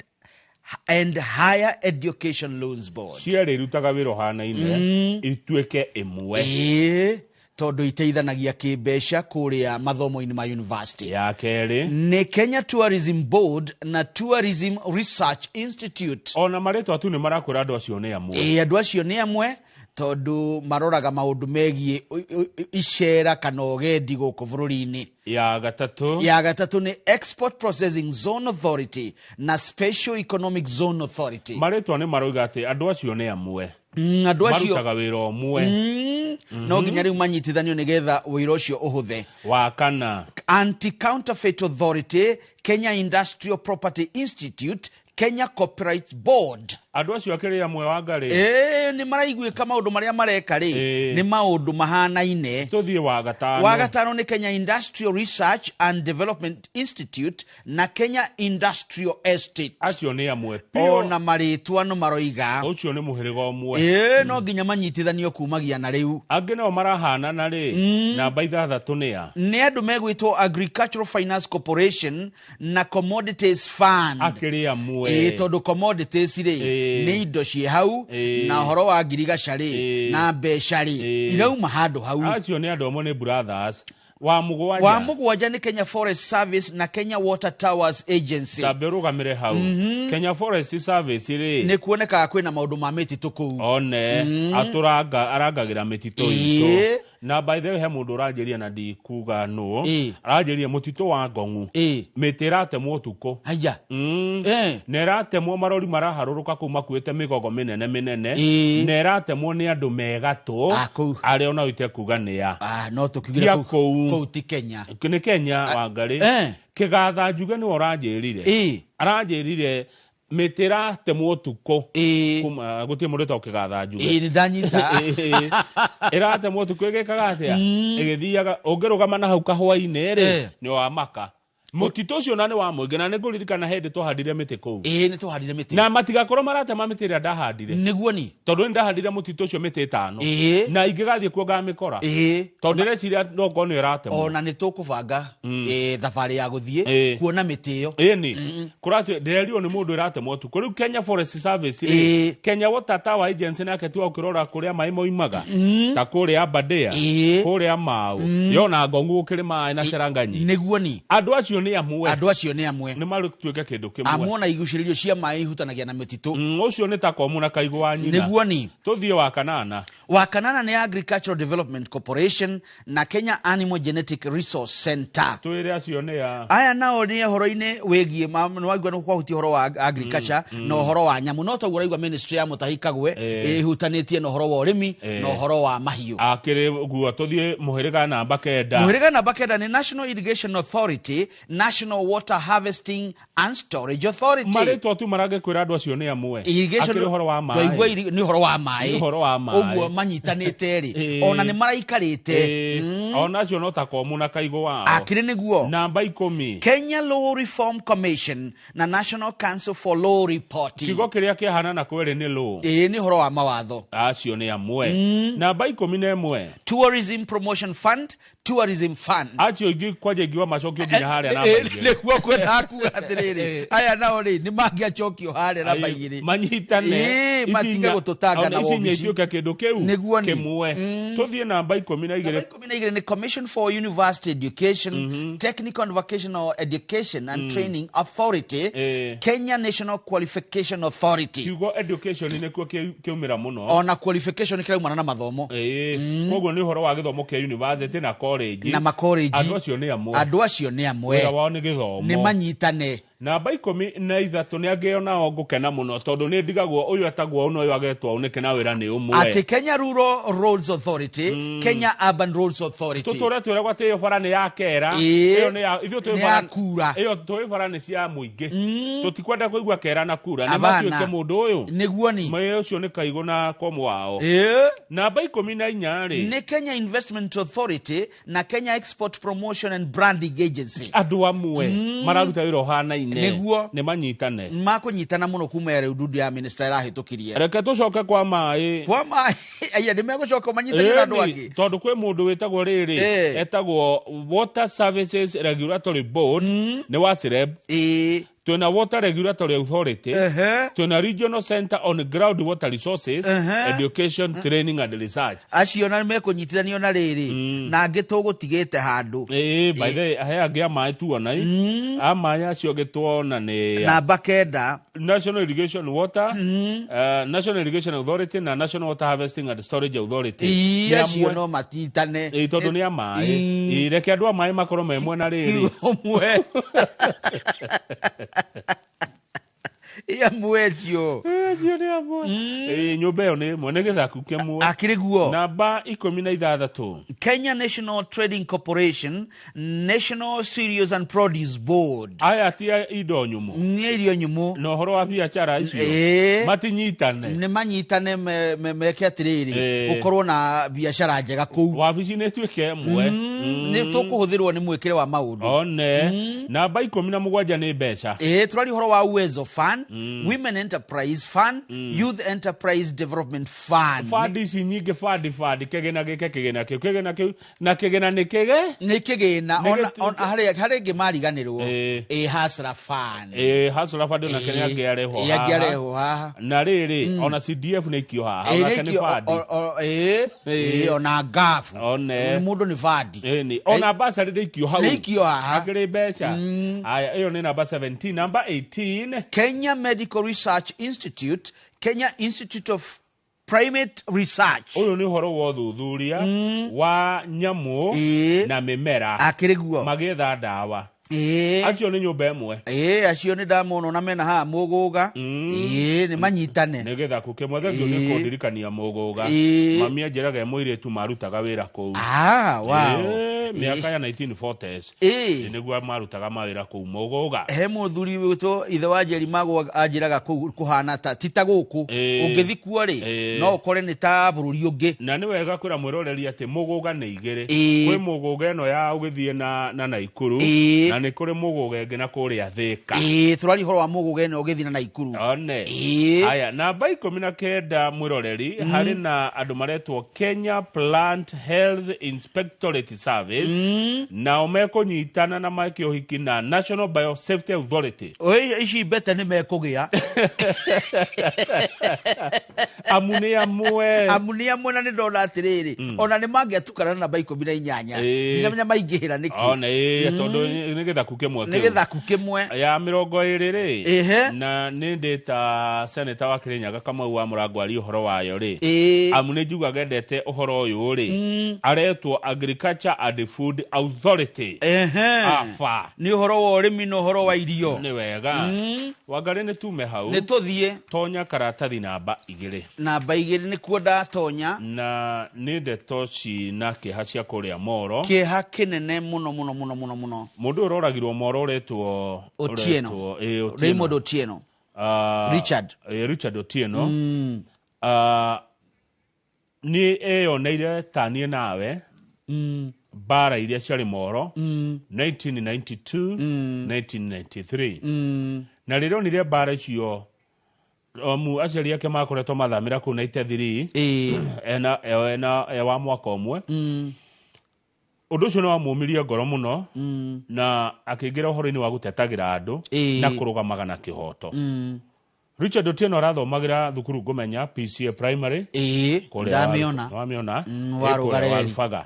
and Higher Education Loans Board. Cierĩ irutaga wĩra ũhanaine, ituĩke ĩmwe. Ĩĩ, tondũ iteithanagia kĩmbeca kũrĩa mathomo-inĩ ma university. Ya kerĩ. Nĩ Kenya Tourism Board na Tourism Research Institute. Ona marĩtwa tu nĩ marakwĩra andũ acio nĩ amwe. Ĩĩ, andũ acio nĩ amwe tondũ maroraga maũndũ megiĩ icera kana ũgendi gũkũ bũrũri-inĩ. Ya gatatũ. Ya gatatũ nĩ Export Processing Zone Authority na Special Economic Zone Authority. Marĩtwa nĩ maroiga atĩ andũ acio nĩ amwe. Andũ acio marutaga wĩra ũmwe. No nginya rĩu manyitithanio nĩgetha wĩra ũcio ũhũthe. Wa kana. Anti-Counterfeit Authority, Kenya Industrial Property Institute, Kenya Copyright Board. Andũ acio akĩrĩ amwe wa ngarĩ. Ĩĩ, nĩ maraiguĩka maũndũ marĩa mareka rĩ, nĩ maũndũ mahanaine. Tũthiĩ wa gatano. Wa gatano nĩ Kenya Industrial Research and Development Institute na Kenya Industrial Estate. Acio nĩ amwe biũ. Ona marĩtwa no maroiga. Ũcio nĩ mũhĩrĩga ũmwe. Ĩĩ, no nginya manyitithanio kumagia na rĩu. Angĩ nao marahanana rĩ, namba 6 nĩ a? Nĩ andũ megwĩtwo Agricultural Finance Corporation na Commodities Fund. Akĩrĩ amwe. Ĩĩ, tondũ commodities rĩ, nĩ indo ciĩ hau, na ũhoro wa ngirigaca rĩ, na mbeca rĩ, irauma handũ hau. Acio nĩ andũ amwe, nĩ brothers. Wa mũgwanja. Wa mũgwanja nĩ Kenya Forest Service na Kenya Water Towers Agency. Tambe ũrũgamĩre hau. Kenya Forest Service rĩ, nĩ kuonekaga kwĩna maũndũ ma mĩtitũ kũu. One atũranga arangagĩra mĩtitũ itũ. Na by the way, he mũndũ ũranjĩria na ndikuga nũ, aranjĩria mũtitũ wa Ngong'u mĩtĩ ĩratemwo ũtukũ. Haya. Na ĩratemwo marori maraharũrũka kũu makuĩte mĩgogo mĩnene mĩnene. Na ĩratemwo nĩ andũ megatũ arĩa ona itekuga nĩ a. No tũkiugire Tia kũu. Kũu ti Kenya. Nĩ Kenya Wangarĩ. Kĩgatha njuge nĩwe ũranjĩrire. Aranjĩrire mĩtĩ ĩratemwo ũtukũ. Kuma gũtirĩ mũndũ wĩtagwo Kĩgatha njuge. Ĩĩ, nĩ ndanyita. Ĩratemwo ũtukũ ĩgĩkaga atĩa? Ĩgĩthiaga ũngĩrũgama na hau kahũa-inĩ rĩ, nĩ wamaka. Mũtitũ ũcio na nĩ wa mũingĩ, na nĩ ngũririkana hĩndĩ twahandire mĩtĩ kũu. Ĩĩ, nĩ twahandire mĩtĩ. Na matigakorwo maratema mĩtĩ ĩrĩa ndahandire. Nĩguo ni. Tondũ nĩ ndahandire mũtitũ ũcio mĩtĩ 5. Na ingĩgathiĩ kuo ngamĩkora. Tondũ ndĩreciria no ngorwo nĩyo ĩratemwo. Ona nĩ tũkũbanga, thabarĩ ya gũthiĩ kuona mĩtĩ ĩyo. Ĩni. Kũratũ ndĩrerirwo nĩ mũndũ ĩratemwo ũtukũ. Rĩu Kenya Forest Service rĩ, Kenya Water Tower Agency nake tu ũkĩrora kũrĩa maĩ moimaga. Ta kũrĩa Aberdare, kũrĩa Mau. Yona Ngong'u gũkĩrĩ maĩ na Cheranganyi. Nĩguo ni. Andũ acio nĩ amwe. Andũ acio nĩ amwe. Nĩ marũtuĩke kĩndũ kĩmwe. Amwe ona igucĩrĩrio cia maĩ ihutanagia na mĩtitũ. Ũcio nĩ ta komu na kaigũ wa nyina. Nĩguo ni. Tũthiĩ wa kanana. Wa kanana nĩ Agricultural Development Corporation na Kenya Animal Genetic Resource Center. Twĩre acio nĩ a. Aya nao nĩ ũhoro-inĩ wĩgiĩ nĩ waigua nĩ kwahutia ũhoro wa agriculture na ũhoro wa nyamũ. No toguo ũraigua ministry ya Mutahi Kagwe ĩhutanĩtie na ũhoro wa ũrĩmi na ũhoro wa mahiũ. Akĩrĩ guo tũthiĩ mũhĩrĩga namba 9. Mũhĩrĩga namba 9 nĩ National Irrigation Authority, National Water Harvesting and Storage Authority. Marĩtwa tu marangĩkwĩra andũ acio nĩ amwe. Irrigation Akĩrĩ ũhoro wa maĩ. Twaigua nĩ ũhoro wa maĩ. Nĩ ũhoro wa maĩ. Ũguo manyitanĩte rĩ, ona nĩ maraikarĩte. Ona acio no ta komu na kaigũ wao. Akĩrĩ nĩguo. Namba 10. Kenya Law Reform Commission na National Council for Law Reporting. Kiugo kĩrĩa kĩahana na kwĩrĩ nĩ law. Ĩĩ, nĩ ũhoro wa mawatho. Acio nĩ amwe. Namba 11. Tourism Promotion Fund, Tourism Fund. Acio ingĩ kwanja ingiuga macokio nginya harĩa namba 2. Nĩguo kwendaga kuga atĩrĩrĩ, aya nao rĩ, nĩ mangĩacokio harĩa namba 2. Manyitane. Ĩĩ, Ici matige gũtũtanga ona na ici inya wobici. ituĩke kĩndũ kĩu Nĩguo ni. kĩmwe. Tũthiĩ namba 12. Namba 12 nĩ Commission for University Education, Technical and Vocational Education and Training Authority, Kenya National Qualification Authority. Kiugo education nĩkuo kĩaumĩra mũno. Ona qualification kĩraumana na mathomo. Koguo nĩ ũhoro wa gĩthomo kĩa university na college. Na makollege. Andũ acio nĩ amwe. Andũ acio nĩ amwe. Wĩra wao nĩ gĩthomo. Nĩ manyitane. Namba 13 nĩ angĩ onao ngũkena mũno tondũ nĩ ndigagwo ũyũ etagwo ũũ na ũyũ agetwo ũũ nĩkĩ na wĩra nĩ ũmwe. Atĩ Kenya Rural Roads Authority, Kenya Urban Roads Authority. Tũtũre twĩragwo atĩ ĩyo bara nĩ ya kera. Ĩĩ. Ĩyo nĩ ya ithuĩ twĩ Nĩ bara ya kura. Ĩyo tũĩ bara nĩ cia mũingĩ. Tũtikwenda kũigua kera na kura. Nĩ Abana. matuĩke mũndũ ũyũ. Nĩguo ni. Mwe ũcio nĩ kaigũ na komu wao. Ĩĩ. Namba 14 rĩ. Nĩ Kenya Investment Authority na Kenya Export Promotion and Branding Agency. Andũ amwe mararuta wĩra ũhanaine. Nĩguo. Nĩ manyitane. Makũnyitana mũno kuma ya rĩu ndundu ya minister ĩrahĩtũkirie. Reke tũcoke kwa maĩ. Kwa maĩ. Aya nĩ megũcoka manyitane na andũ Ĩni, angĩ. tondũ kwĩ mũndũ wĩtagwo rĩrĩ Ĩĩ. etagwo Water Services Regulatory Board nĩ wa SIREB. Twĩna Water Regulatory Authority, twĩna Regional Center on Ground Water Resources, Education, Training and Research. Acio na mekũnyitithanio na rĩrĩ na angĩ tũgũtigĩte handũ. Ĩĩ, by the way, he angĩ a maĩ tuona i a maĩ acio angĩ tuona nĩ Namba 9 National Irrigation Water, National Irrigation Authority na National Water Harvesting and Storage Authority. Ĩĩ, Nĩ acio amwe. no matitane. Ĩĩ, tondũ nĩ a maĩ. Ĩĩ, reke andũ a maĩ makorwo me mwena rĩrĩ. Ũmwe. Amwe acio. Acio nĩ amwe. Ĩĩ, nyũmba ĩyo nĩ ĩmwe, nĩ gĩthaku kĩmwe. Akĩrĩ guo. Namba 16. Kenya National Trading Corporation, National Cereals and Produce Board. Aya ti a indo nyũmũ. Nĩ irio nyũmũ. Na ũhoro wa biacara icio. Ĩĩ. Matinyitane. Nĩ manyitane meke atĩrĩrĩ, Ĩĩ. gũkorwo na biacara njega kũu. Wabici nĩ ĩtuĩke ĩmwe. Nĩ tũkũhũthĩrwo nĩ mwĩkĩre wa maũndũ. One. Namba 17 nĩ mbeca. Ĩĩ, tũraria ũhoro wa Uwezo Fund, Women Enterprise Fund, Youth Enterprise Development Fund. Fund ici nyingĩ, fund fund, kĩgĩna gĩke, kĩgĩna kĩu, kĩgĩna kĩu, na kĩgĩna nĩ kĩgĩ? Nĩ kĩgĩna, Nĩ ona harĩ ĩngĩ mariganĩrwo. Ĩĩ, Hustler Fund. Ĩĩ, Hustler Fund onake nĩ angĩarehwo Ĩĩ, haha. angĩarehwo haha. Na rĩrĩ, ona CDF nĩ ikio haha, Ĩĩ, onake nĩ nĩ ikio, fund. ĩĩ, Ĩĩ. ĩĩ, ona ngabu. One. Mũndũ nĩ fund. Ĩĩ, ona bursary nĩ ikio hau. Nĩ ikio haha. Akĩrĩ mbeca. Aya, ĩyo nĩ namba 17. Namba 18. Kenya Medical Research Institute, Kenya Institute of Primate Research. Ũyũ nĩ ũhoro wa ũthuthuria wa nyamũ na mĩmera. Akĩrĩ guo. Magĩetha ndawa. Ĩĩ. Acio nĩ nyũmba ĩmwe. Ĩĩ, acio nĩ ndamona ona mena haha mũgũga. Ĩĩ, nĩ manyitane. Nĩ gĩthaku kĩmwe. Thengio nĩ kũndirikania mũgũga. Ĩĩ. Mami anjĩraga e mũirĩtu marutaga wĩra kũu. Ah, wow. Ĩĩ, mĩaka ya 1940s. Ĩĩ. Nĩguo marutaga mawĩra kũu mũgũga. He mũthuri witũ ithe wa Njeri Magwa anjĩraga kũu kũhana ta ti ta gũkũ. Ĩĩ. Ũngĩthi kuo rĩ, Ĩĩ. no ũkore nĩ ta bũrũri ũngĩ. Na nĩ wega kwĩra mwĩroreri atĩ mũgũga nĩ igĩrĩ. Ĩĩ. Kwĩ mũgũga ĩno ya ũgĩthiĩ na Naikuru. Ĩĩ. Na nĩ kũrĩ mũgũga ĩngĩ na kũrĩa Thĩka. Ĩĩ, tũraria ũhoro wa mũgũga ĩno ũgĩthiĩ na Naikuru. One. Ĩĩ. Aya, namba 19 mwĩroreri, harĩ na andũ maretwo Kenya Plant Health Inspectorate Service. Nao mekũnyitana na meke ũhiki na National Biosafety Authority. Oi, ici mbete nĩ mekũgĩa. Amu nĩ amwe. Amu nĩ amwe na nĩ ndona atĩrĩrĩ, ona nĩ mangĩatukana na namba 18. Ĩĩ. Ndinamenya maingĩhĩra nĩkĩ. One, ĩĩ, tondũ nĩ gĩthaku kĩmwe Nĩ kĩu. gĩthaku kĩmwe. Ya 20 rĩ. Ĩhĩ. Na nĩ ndĩ ta seneta wa Kĩrĩnyaga Kamau wa Mũrango aria ũhoro wayo rĩ. Ĩĩ. Amu nĩ njugaga endete ũhoro ũyũ rĩ. Aretwo Agriculture and Food Authority. Ehe. Afa. Nĩ ũhoro wa ũrĩmi na ũhoro wa irio. Nĩ wega. Wangarĩ nĩ tume hau. Nĩ tũthiĩ. Tonya karatathi namba 2. Namba 2 nĩkuo ndatonya. Na nĩ ndeto cina kĩeha cia kũrĩa Moro. Kĩeha kĩnene mũno mũno mũno mũno mũno. Mũndũ ũyũ ũroragirwo Moro ũretwo Otieno. ĩĩ, Otieno. Raymond Otieno. Richard. Richard Otieno. Nĩ eyoneire ta niĩ nawe mbara iria ciarĩ Moro 1992, 1993. Na rĩrĩa onire mbara icio, amu aciari ake makoretwo mathamĩra kũu 93, ena e wa mwaka ũmwe. Ũndũ ũcio nĩ wamũmirie ngoro mũno na akĩingĩra ũhoro-inĩ wa gũtetagĩra andũ na kũrũgamaga na kĩhoto. Richard Otieno arathomagĩra thukuru ngũmenya PCA Primary. Kũrĩa Ndamĩona. Wamĩona? Wa Kũrĩa Rũgareri. Warubaga.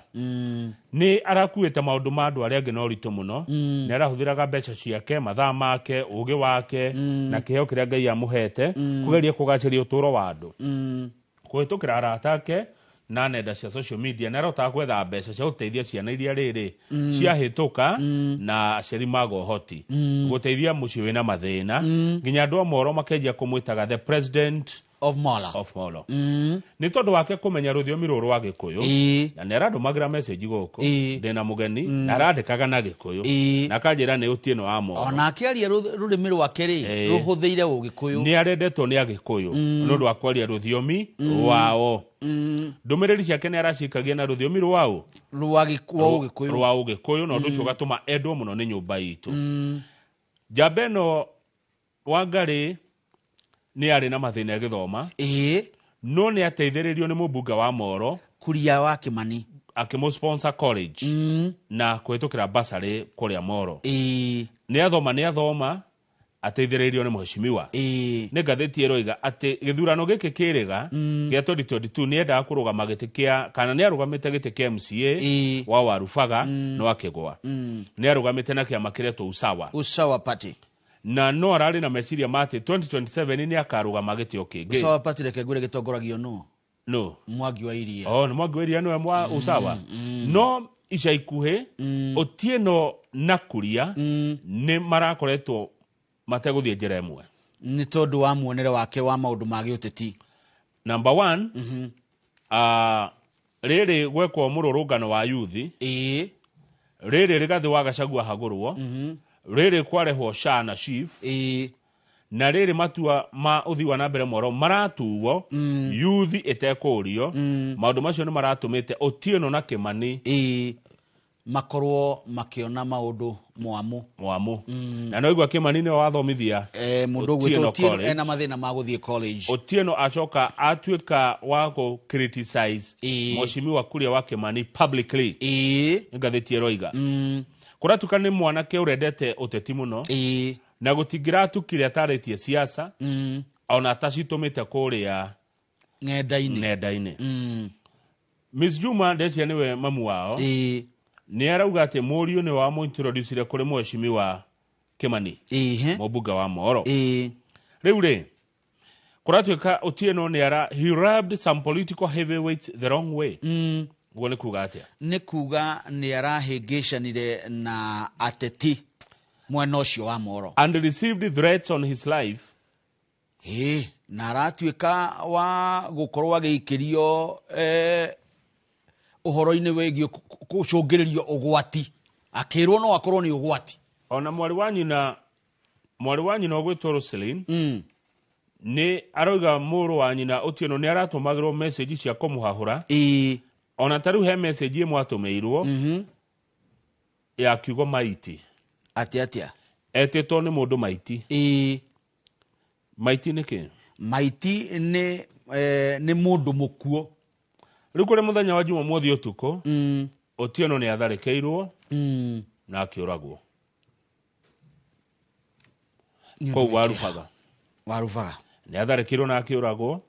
Nĩ arakuĩte maũndũ ma andũ arĩa angĩ na ũritũ mũno. Nĩ arahũthĩraga mbeca ciake, mathaa make, ũgĩ wake, na kĩheo kĩrĩa Ngai amũhete, kũgeria kũgacĩria ũtũũro wa andũ. Kũhĩtũkĩra arata ake, Na nenda cia social media nĩ arotaga gwetha mbeca cia gũteithia ciana iria rĩrĩ ciahĩtũka na aciari maga ũhoti, gũteithia mũciĩ wĩna mathĩna, nginya andũ a Moro makenjia kũmwĩtaga the president of Molo. Of Molo, nĩ tondũ wake kũmenya rũthiomi rũrũ rwa Gĩkũyũ. Na nĩ arandũmagĩra message gũkũ ndĩna mũgeni na arandĩkaga na Gĩkũyũ na akanjĩra nĩ Ũtieno wa Moro. Ona akĩaria rũrĩmĩ rwake rĩ, rũhũthĩire Ũgĩkũyũ. Nĩ arendetwo nĩ Agĩkũyũ nĩ ũndũ wa kwaria rũthiomi rwao. Ndũmĩrĩri ciake nĩ aracikagia na rũthiomi rwao. Rwa Ũgĩkũyũ. Rwa Ũgĩkũyũ, na ũndũ ũcio ũgatũma endwo mũno nĩ nyũmba itũ. Njamba ĩno Wangarĩ nĩ arĩ na mathĩna agĩthoma, no nĩ ateithĩrĩrio nĩ mũmbunge wa Moro Kuria wa Kimani, akĩmũ sponsor college na kũhĩtũkĩra bursary kũrĩa Moro. Nĩ athoma, nĩ athoma ateithĩrĩirio nĩ mheshimiwa. Nĩ ngathĩti ĩroiga atĩ gĩthurano gĩkĩ kĩrĩga gĩa 2022 nĩ endaga kũrũgama gĩtĩ kĩa, kana nĩ arũgamĩte gĩtĩ kĩa MCA wa Warubaga no akĩgwa. Nĩ arũgamĩte na kĩama kĩretwo Usawa. Usawa Party. Na no ararĩ na meciria ma atĩ 2027 nĩ akarũgama gĩtĩ o kĩngĩ. Usawa Party, reke ngwĩre gĩtongoragio nũ. No. Mwangi wa Iria. Oh, nĩ Mwangi wa Iria nĩwe mwa Usawa. No ica ikuhĩ Otieno na Kuria nĩ marakoretwo mategũthiĩ njĩra ĩmwe. Nĩ tondũ wa muonere wake wa maũndũ ma gĩũteti. Number one, rĩrĩ gwekwo mũrũrũngano wa yuthi, rĩrĩ Rigathĩ wa Gachagua hagũrwo, rĩrĩ kwarehwo SHA na SHIF, na rĩrĩ matua ma ũthii wa na mbere moro maratuo yuthi ĩtekũrio. Maũndũ macio nĩ maratũmĩte Otieno na Kimani makorwo makĩona maũndũ mwamu. Mwamu. Na no igua Kimani nĩwe wathomithia mũndũ ũgwĩtwo Otieno Otieno college. Ena mathĩna ma gũthiĩ college. Otieno acoka atuĩka wa kũ criticize mheshimiwa Kuria wa Kimani publicly. Nĩ ngathĩti ĩroiga kũratuka nĩ mwanake ũrendete ũteti mũno na gũtingĩratukire atarĩtie siasa ona atacitũmĩte kũrĩa ng'enda-inĩ. Ng'enda-inĩ. Miss Juma ndecia nĩwe mamu wao, nĩ arauga atĩ mũriũ nĩwe wamũintroducire kũrĩ mheshimiwa Kimani, mũmbunge wa Moro. Rĩu rĩ kũratuĩka Otieno nĩ ara he rubbed some political heavyweights the wrong way. Ũguo nĩ kuga atĩa? Nĩ kuga nĩ arahĩngĩcanire na ateti mwena ũcio wa Moro. And received threats on his life. Ĩ, na aratuĩka wa gũkorwo agĩikĩrio ũhoro-inĩ wĩgiĩ gũcũngĩrĩrio ũgwati, akĩrwo no akorwo nĩ ũgwati. Ona mwarĩ wa nyina ũgwĩtwo Roselyn nĩ arauga mũrũ wa nyina Otieno nĩ aratũmagĩrwo message cia kũmũhahũra. Ona ta rĩu he message ĩmwe atũmĩirwo ya kiugo maiti. Atĩ atĩa? Etĩtwo nĩ mũndũ maiti. Maiti nĩ kĩ? Maiti nĩ mũndũ mũkuo. Rĩu kũrĩ mũthenya wa Jumamothi ũtukũ, Otieno nĩ atharĩkĩirwo na akĩũragwo Nĩ ũndũ kũu wĩ kĩeha. Warubaga. Warubaga. Nĩ atharĩkĩirwo na akĩũragwo,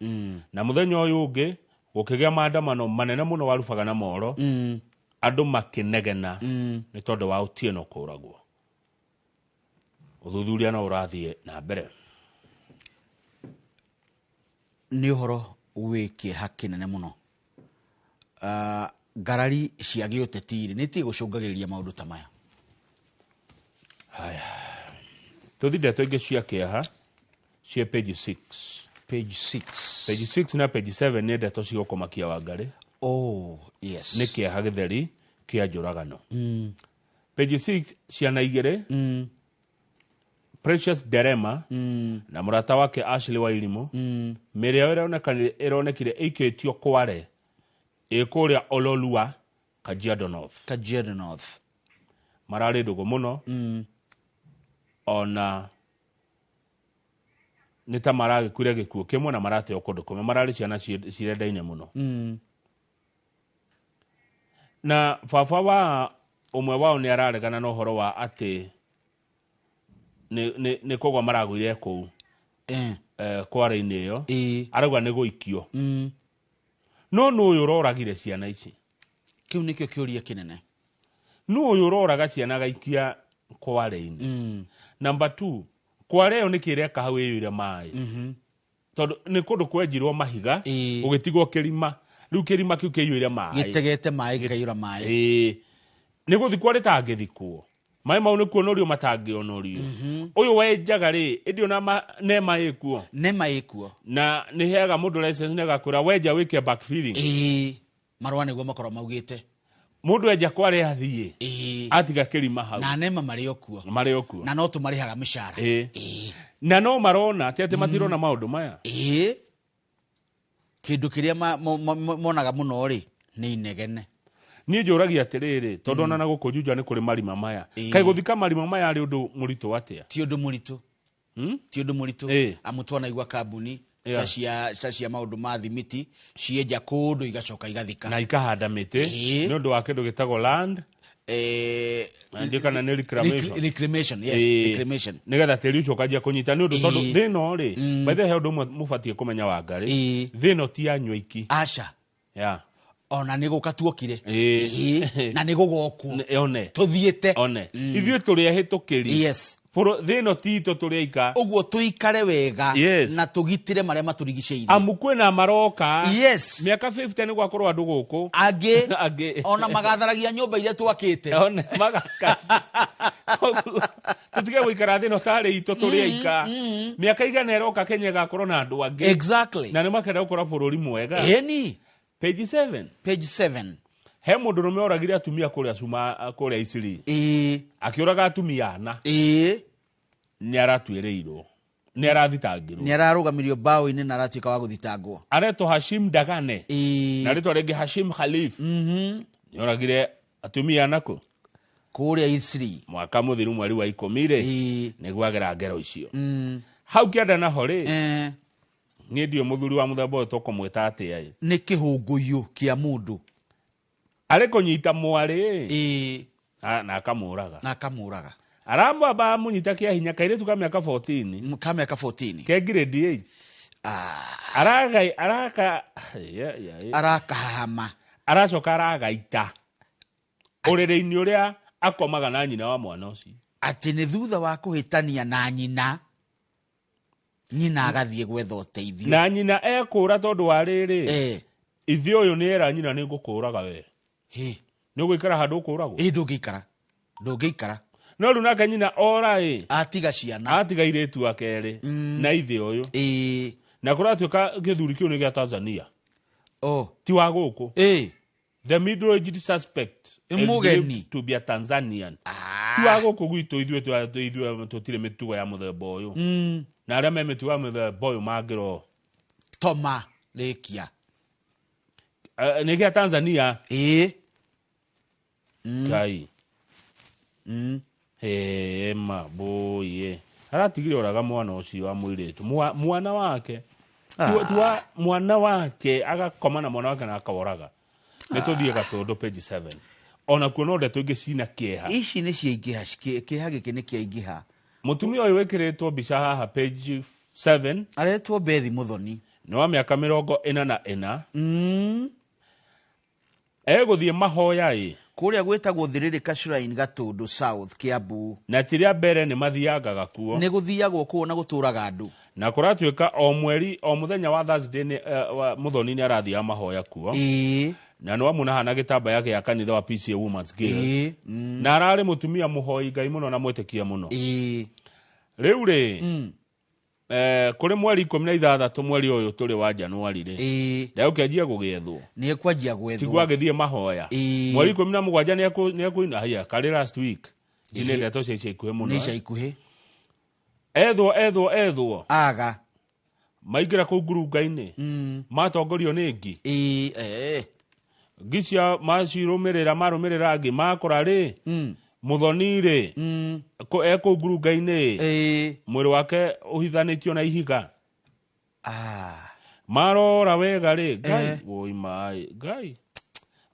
na mũthenya ũyũ ũngĩ gũkĩgĩa maandamano manene mũno Warubaga na Moro, andũ makĩnegena nĩ tondũ wa Otieno kũragwo. Ũthuthuria no ũrathiĩ na mbere. Nĩ ũhoro wĩ kĩeha kĩnene mũno. Ngarari cia gĩũteti rĩ nĩ itige gũcũngagĩrĩria maũndũ ta maya. Haya, tũthi ndeto ingĩ cia kĩeha cia page 6. Page 6. Page 6 na page 7 nĩ ndeto cigũkũmakia, Wangarĩ. Oh yes. Nĩ kĩeha gĩtheri kĩa njũragano. Page 6, ciana igĩrĩ, Precious Derema na mũrata wake Ashley Wairimu, mĩrĩ yao ĩronekire ĩikĩtio kware ĩ kũrĩa Ololua, Kajiado North. Kajiado North. Mararĩ ndũgũ mũno, ona nĩ ta maragĩkuire gĩkuũ kĩmwe na marateo kũndũ kũmwe, mararĩ ciana cirendaine mũno. Na baba wa ũmwe wao nĩ araregana na ũhoro wa atĩ nĩ kũgwa maragũire kũu kware-inĩ ĩyo. Arauga nĩ gũikio. No nũ ũyũ ũroragire ciana ici? Kĩu nĩkĩo kĩũria kĩnene. Nũ ũyũ ũroraga ciana agaikia kware-inĩ? Number 2, kware ĩyo nĩkĩ ĩreka hau ĩiyũire maĩ? Tondũ nĩ kũndũ kwenjirwo mahiga, gũgĩtigwo kĩrima. Rĩu kĩrima kĩu kĩiyũire maĩ. Gĩtegete maĩ gĩkaiyũra maĩ. Ĩĩ. Nĩ gũthikwo rĩtangĩthikwo. Maĩ mau nĩ kuonorio matangĩonorio. Ũyũ wenjaga rĩ, ĩndĩ ona nema ĩkuo. Nema ĩkuo. Na nĩ heaga mũndũ license na ĩgakwĩra wenja wĩke backfilling. Ĩĩ. Marũa nĩguo makorwo maugĩte. Mũndũ enja kware athiĩ. Ĩĩ. Atiga kĩrima hau. Na nema marĩ o kuo. Marĩ o kuo. Na no tũmarĩhaga mĩcara. Ĩĩ. Na no marona ti atĩ matirona maũndũ maya. Ĩĩ. Kĩndũ kĩrĩa monaga mũno rĩ nĩ inegene. Niĩ njũragia atĩrĩrĩ, tondũ ona na gũkũ Juja nĩ kũrĩ marima maya. Kaĩ gũthika marima maya arĩ ũndũ mũritũ atĩa? Ti ũndũ mũritũ. Ti ũndũ mũritũ. Amu twanaigua kambuni ta cia maũndũ ma thimiti cienja kũndũ igacoka igathika. Na ikahanda mĩtĩ nĩ ũndũ wa kĩndũ gĩtagwo land ndiũ kana nĩ reclamation. Reclamation, yes, reclamation. Nĩgetha tĩri ũcio ũkanjia kũnyita nĩ ũndũ tondũ thĩ ĩno rĩ, by the way he ũndũ ũmwe mũbatiĩ kũmenya Wangarĩ, thĩ ĩno ti yanyu aiki. Aca. Yeah. Ona nĩ gũka tuokire. Na nĩ gũgokwo. One. Tũthiĩte. One. Ithuĩ tũrĩ ahĩtũkĩri. Yes. Thĩ ĩno ti itũ tũrĩ aika. Ũguo tũikare wega. Yes. Na tũgitĩre marĩa matũrigicĩirie. Amu kwĩna maroka. Yes. Mĩaka 50 nĩ gwakorwo andũ gũkũ. Angĩ. Angĩ. Ona magatharagia nyũmba iria twakĩte. One, magaka. Tũtige gũikara thĩ ĩno tarĩ itũ tũrĩ aika. Mĩaka igana ĩroka Kenya ĩgakorwo na andũ angĩ. Exactly. Na nĩ makenda gũkorwo bũrũri mwega. Ĩni. Page 7. Page 7. He mũndũ rũme oragire atumia kũrĩa Cuma, kũrĩa Isiri. Ĩĩ. Akĩũraga atumia ana. Ĩĩ. Nĩ aratuĩrĩirwo. Nĩ arathitangirwo. Nĩ ararũgamirio mbaũ-inĩ na aratuĩka wa gũthitangwo. Aretwo Hashim Dagane. Ĩĩ. Na rĩtwa rĩngĩ Hashim Khalif. Nĩ oragire atumia ana kũ? Kũrĩa Isiri. Mwaka mũthiru mweri wa 10 rĩ. Nĩguo agera ngero icio. Hau kĩanda naho rĩ. Niĩ ndiũĩ mũthuri wa mũthemba ũyũ tũkũmwĩta atĩa ĩ. Nĩ kĩhũngũyũ kĩa mũndũ. Arĩ kũnyita mwarĩ. Ĩĩ. Na akamũraga. Na akamũraga. Aramba amũnyita kĩa hinya kairĩtu ka mĩaka 14. Ka mĩaka 14. Ke grade 8. Aragai araka arakahama. Aracoka aragaita. Ũrĩrĩ-inĩ ũrĩa akomaga na nyina wa mwana ũcio. Atĩ nĩ thutha wa kũhĩtania na nyina. Nyina agathiĩ gwetha ũteithio. Na nyina ekũra tondũ wa rĩrĩ. Ithe ũyũ nĩ era nyina nĩ ngũkũraga we. Nĩ ũgũikara handũ ũkũragwo? Ĩ ndũngĩikara. Ndũngĩikara. No rĩu nake nyina ora ĩ. Atiga ciana. Atiga airĩtu ake erĩ. Na ithe ũyũ. Na kũratuĩka gĩthuri kĩu nĩ gĩa Tanzania. Oh. Ti wa gũkũ. The middle-aged suspect is believed to be a Tanzanian. Ti wa gũkũ gwitũ ithuĩ tũtirĩ mĩtugo ya mũthemba ũyũ. Na arĩa me mĩtugo ya mũthemba ũyũ mangĩro. Toma rĩkia. Nĩ gĩa Tanzania. Ĩĩ. Ngai. Hema boye. Aratigire oraga mwana ũcio wa mũirĩtu. Mwana wake. Tiwa mwana wake agakoma na mwana wake na akaworaga. Nĩ tũthiĩ Gatũndũ page 7. Ona kuo no ndeto ingĩ cina kĩeha. Ici nĩ ciaingĩha, kĩeha gĩkĩ nĩ kĩaingĩha. Mũtumia ũyũ wĩkĩrĩtwo mbica haha page 7. Aretwo Bethi Muthoni. Nĩ wa mĩaka 44. Egũthiĩ mahoya ĩ. Kũrĩa gwĩtagwo Thĩrĩrĩka Shrine Gatũndũ South Kiambu. Na ti rĩa mbere nĩ mathiangaga kuo. Nĩ gũthiagwo kuo na gũtũraga andũ. Na kũratuĩka o mweri o mũthenya wa Thursday nĩ Muthoni nĩ arathiaga mahoya kuo. Ĩĩ. Na nĩ wamuona hana gĩtambaya gĩa kanitha wa PCA Women's Guild. Ĩĩ. Na ararĩ mũtumia mũhoi Ngai mũno na mwĩtĩkia mũno. Ĩĩ. Rĩu rĩ, kũrĩ mweri 16 mweri ũyũ tũrĩ wa Januari rĩ. Ndegũkĩanjia gũgĩethwo. Nĩ ekwanjia gwethwo. Tiguo agĩthiĩ mahoya. Mweri 17 nĩ ekũina haya karĩ last week. Nĩ ndeto cia ica ikuhĩ mũno. Nĩ ica ikuhĩ. Ethwo. Aga. Maingĩra kũu ngurunga-inĩ. Matongorio nĩ ngi. Ngi cia macirũmĩrĩra marũmĩrĩra ngi makora rĩ. Muthoni rĩ. Ekũu ngurunga-inĩ. Mwĩrĩ wake ũhithanĩtio na ihiga. Marora wega rĩ. Ngai woi maĩ. Ngai.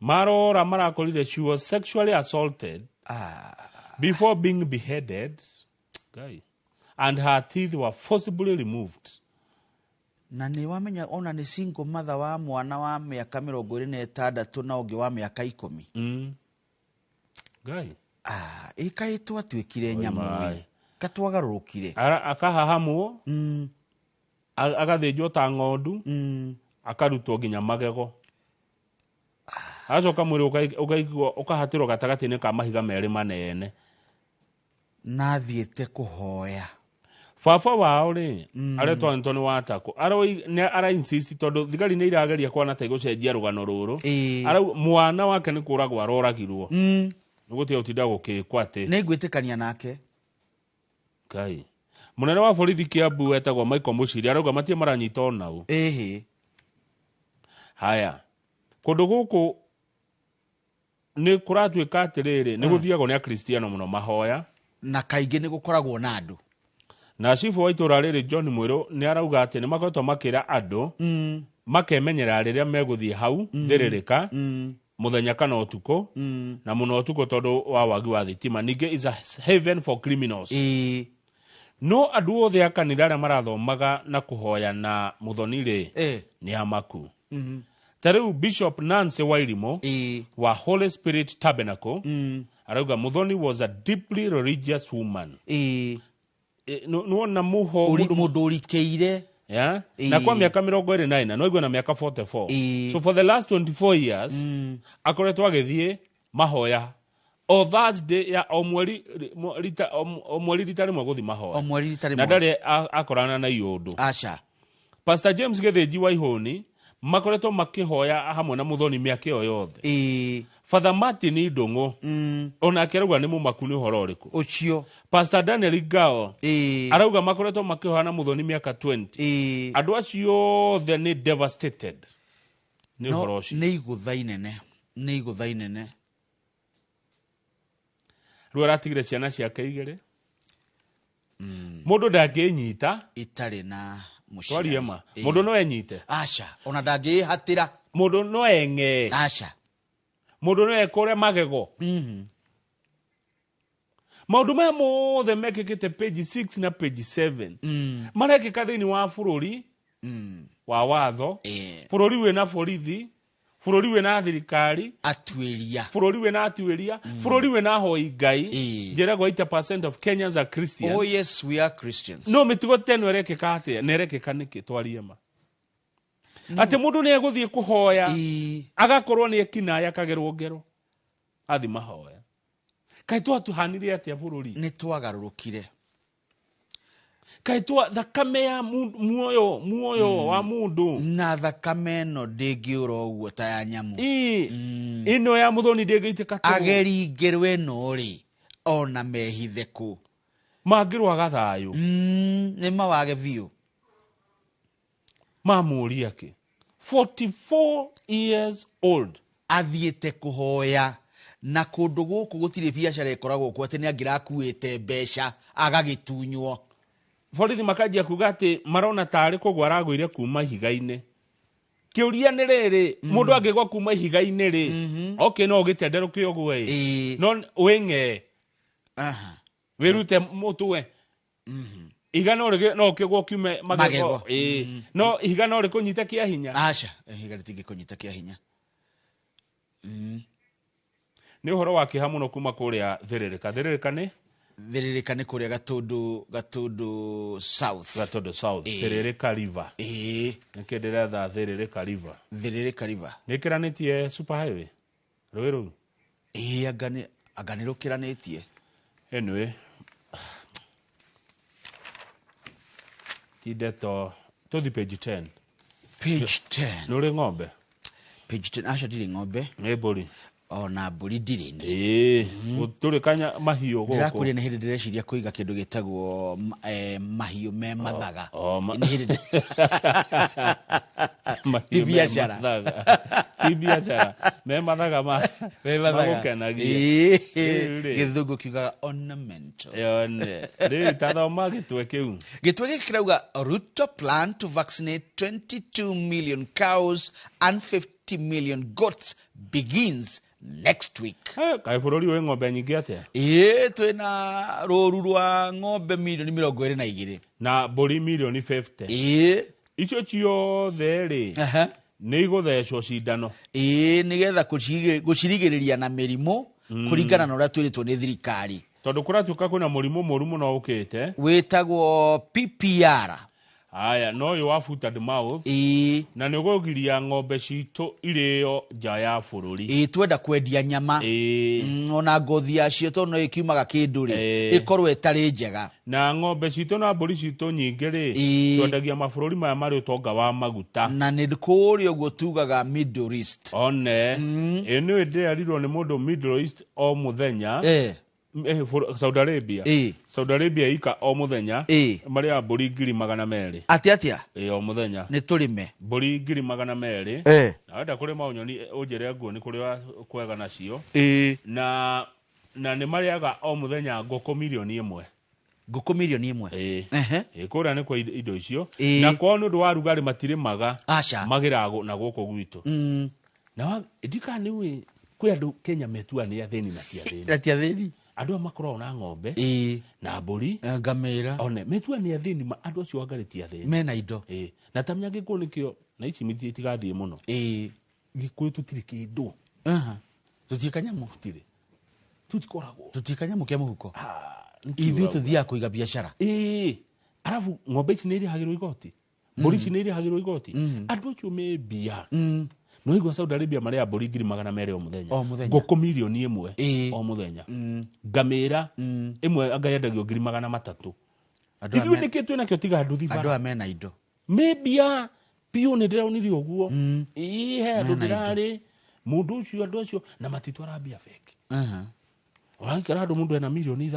Marora marakorire she was sexually assaulted. Before being beheaded. Ngai. And her teeth were forcibly removed. Na nĩ wamenya ona nĩ single mother wa mwana wa mĩaka 26 na ũngĩ wa mĩaka 10. Ngai. Ĩkaĩ twatuĩkire nyamũ ĩ. Katwagarũrũkire. Akahahamwo. Agathĩnjwo ta ng'ondu. Akarutwo nginya magego. Acoka mwĩrĩ ũkaigwo ũkahatĩrwo gatagatĩ-inĩ ka mahiga merĩ manene. Na athiĩte kũhoya. Baba wao rĩ, aretwo Anthony Watako, nĩ ara insist tondũ thigari nĩ irageria kwana ta igũcenjia rũgano rũrũ. Arauga mwana wake nĩ kũragwo aroragirwo. Nĩ gũtiga gũtinda gũkĩkwo atĩ. Nĩ ngwĩtĩkania nake. Ngai. Mũnene wa borithi Kiambu wetagwo Michael Muchiri arauga matirĩ maranyita onau. Ĩhĩ. Haya. Kũndũ gũkũ nĩ kũratuĩka atĩrĩrĩ, nĩ gũthiagwo nĩ akristiano mũno mahoya. Na kaingĩ nĩ gũkoragwo na andũ. Na cibũ wa itũra rĩrĩ John Mwĩrũ nĩ arauga atĩ nĩ makoretwo makĩra andũ makemenyera rĩrĩa megũthiĩ hau thĩrĩrĩka mũthenya kana ũtukũ, na mũno ũtukũ tondũ wa wagi wa thitima. Ningĩ is a haven for criminals. No andũ othe a kanitha arĩa marathomaga na kũhoya na Muthoni rĩ, nĩ amaku. Ta rĩu Bishop Nancy Wairimu wa Holy Spirit Tabernacle arauga Muthoni was a deeply religious woman. Nĩwona mũho Mũndũ ũrikĩire. Yeah? Na kwa mĩaka 24, no igua na mĩaka 44. So for the last 24 years akoretwo agĩthiĩ mahoya o Thursday ya o mweri rita o mweri rita rĩmwe gũthiĩ mahoya. O mweri rita rĩmwe. Na ndarĩ akorana na iũndũ. Aca. Pastor James Gĩthĩnji wa Ihũni makoretwo makĩhoya hamwe na Muthoni mĩaka ĩyo yothe. Father Martin Ndũng'ũ onake arauga nĩ mũmaku nĩ ũhoro ũrĩkũ ũcio. Pastor Daniel Ngao arauga makoretwo makĩhoya na Muthoni mĩaka 20. Andũ acio othe nĩ devastated nĩ No, ũhoro ũcio. Nĩ igũtha inene, nĩ igũtha inene. Rĩu aratigire ciana ciake igĩrĩ. Mũndũ ndangĩnyita itarĩ na mũciari. Twarie ma. Mũndũ no enyite. Aca, ona ndangĩĩhatĩra. Mũndũ no eng'ee. Aca. Mũndũ no ekũre magego. Maũndũ maya mothe mekĩkĩte page 6 na page 7 marekĩka thĩinĩ wa bũrũri wa watho, bũrũri wĩna borithi, bũrũri wĩna thirikari, atuĩria, bũrũri wĩna atuĩria, bũrũri wĩna ahoi Ngai. Njĩragwo 80% of Kenyans are Christians. Oh yes, we are Christians. No mĩtugo ta ĩno ĩrekĩka atĩa na ĩrekĩka nĩkĩ? Twarie ma. Atĩ mũndũ nĩ egũthiĩ kũhoya agakorwo nĩ ekinaĩ akagerwo ngero athi mahoya. Kaĩ twatuhanire atĩa bũrũri? Nĩ twagarũrũkire. Kaĩ twa thakame ya muoyo wa mũndũ na thakame ĩno ndĩngĩũra ũguo ta ya nyamũ. Ĩno ya Muthoni ndĩngĩitĩka tũhũ. Ageri ngero ĩno rĩ, ona mehithe kũ mangĩrwaga thayũ. Nĩ mawage biũ. Mamũria kĩ? 44 years old athiĩte kũhoya na kũndũ gũkũ gũtirĩ biacara ĩkoragwo kuo atĩ nĩ angĩrakuĩte mbeca agagĩtunywo. Borithi makanjia kuga atĩ marona tarĩ kũgwa aragũire kuma ihiga-inĩ. Kĩũria nĩ rĩrĩ, mũndũ angĩgwa kuma ihiga-inĩ rĩ, okay, no ũgĩtenderũke ũgwe ĩ, no wĩng'ee. Wĩrute mũtwe. Ihiga no no ũkĩgwa ũkiume magego. Magego. No ihiga no rĩkũnyite kĩa hinya. Aca, ihiga rĩtingĩkũnyita kĩa hinya. Nĩ ũhoro wa kĩeha mũno kuma kũrĩa Thĩrĩrĩka. Thĩrĩrĩka nĩ? Thĩrĩrĩka nĩ kũrĩa Gatũndũ South. Gatũndũ South. Thĩrĩrĩka River. Nĩkĩ ndĩretha Thĩrĩrĩka River? Thĩrĩrĩka River. Nĩ ĩkĩranĩtie super highway? Rũĩ rũu? Ĩĩ, anga nĩ rũkĩranĩtie. Anyway. Ti ndeto. Tũthi page 10. Page 10. Nĩ ũrĩ ng'ombe? Page 10. Aca ndirĩ ng'ombe. Nĩ mbũri. Ona mbũri ndirĩ nĩ. Gũtũrĩ kanya mahiũ gũkũ. Ndĩrakũria nĩ hĩndĩ ndĩreciria kũiga kĩndũ gĩtagwo mahiũ me mathaga. Nĩ hĩndĩ Mahiũ Ti me biacara. mathaga. Ti biacara. Me mathaga Me mathaga. magũkenagia. Rĩu rĩ. Gĩthũngũ kiugaga ornamental. Yone. Rĩu ta thoma gĩtwe kĩu. Gĩtwe gĩkĩ kĩrauga Ruto plan to vaccinate 22 million cows and 50 million goats begins next week. Kaĩ bũrũri wĩ ng'ombe nyingĩ atĩa? Ĩĩ, twĩna rũru rwa ng'ombe mirioni mĩrongo ĩrĩ na igĩrĩ. Na mbũri mirioni 50. Ĩĩ. Icio ciothe rĩ, nĩ igũthecwo cindano. Ĩĩ, nĩgetha gũcirigĩrĩria na mĩrimũ kũringana na ũrĩa twĩrĩtwo nĩ thirikari. Tondũ kũratuĩka kwĩna mũrimũ mũru mũno ũkĩte. Wĩtagwo PPR. Aya no ũyũ wa foot and mouth. Na nĩ ũgũgiria ng'ombe citũ irĩo nja ya bũrũri. Ĩĩ, twenda kwendia nyama. Ona ngothi yacio tondũ no ĩkiumaga kĩndũ rĩ, ĩkorwo ĩtarĩ njega. Na ng'ombe citũ na mbũri citũ nyingĩ rĩ, twendagia mabũrũri maya marĩ ũtonga wa maguta. Na nĩ kũrĩa ũguo tugaga Middle East. One ĩ nĩ ndĩrerirwo nĩ mũndũ Middle East o mũthenya. Saudi Arabia. Saudi Arabia ika o mũthenya marĩaga mbũri 200,000. Atĩ atĩa? Ĩ, o mũthenya. Nĩ tũrĩme. Mbũri 200,000. Na wenda kũrĩma ũnyoni ũnjĩre nguo nĩ kũrĩa kwega nacio. Na nĩ marĩaga o mũthenya ngũkũ 1,000,000. Ngũkũ 1,000,000. Ĩ, kũrĩa nĩ kwa indo icio. Na kwao nĩ ũndũ wa rugarĩ matirĩmaga. Aca. Magĩraga na gũkũ gwitũ. Na ndikana nĩ kwĩ andũ Kenya metua nĩ athĩni na ti athĩni. Na ti athĩni. Andũ aya makoragwo na ng'ombe na mbũri, ngamĩra. One metua nĩ athĩni, andũ acio angarĩ ti athĩni. Mena indo. Na ta menya Gĩkũyũ nĩkĩo na ici mĩtĩ itigathiĩ mũno. Gĩkũyũ tũtirĩ kĩndũ. Tũtirĩ kanyamũ. Tũtirĩ. Tũtikoragwo. Tũtirĩ kanyamũ kĩa mũhuko. Nĩkĩo Ithuĩ ũrauga. tũthiaga kũiga biacara. Arabu ng'ombe ici nĩ irĩhagĩrwo igoti. Mbũri ici nĩ irĩhagĩrwo igoti. Andũ acio me mbia. No igua Saudi Arabia marĩa mbũri 200,000 o mũthenya. O mũthenya. Ngũkũ 1,000,000 o mũthenya. Ngamĩra ĩmwe anga yendagio 300,000. Andũ Ithuĩ nĩkĩ twĩnakĩo tiga nduthi bara? Andũ aya mena indo. Mebia piũ nĩ ndĩraonire ũguo. He andũ Mena indo. ndĩrarĩ. Mũndũ ũcio andũ acio na matitwara mbia bengi. Ũraikara andũ mũndũ ena 5 milioni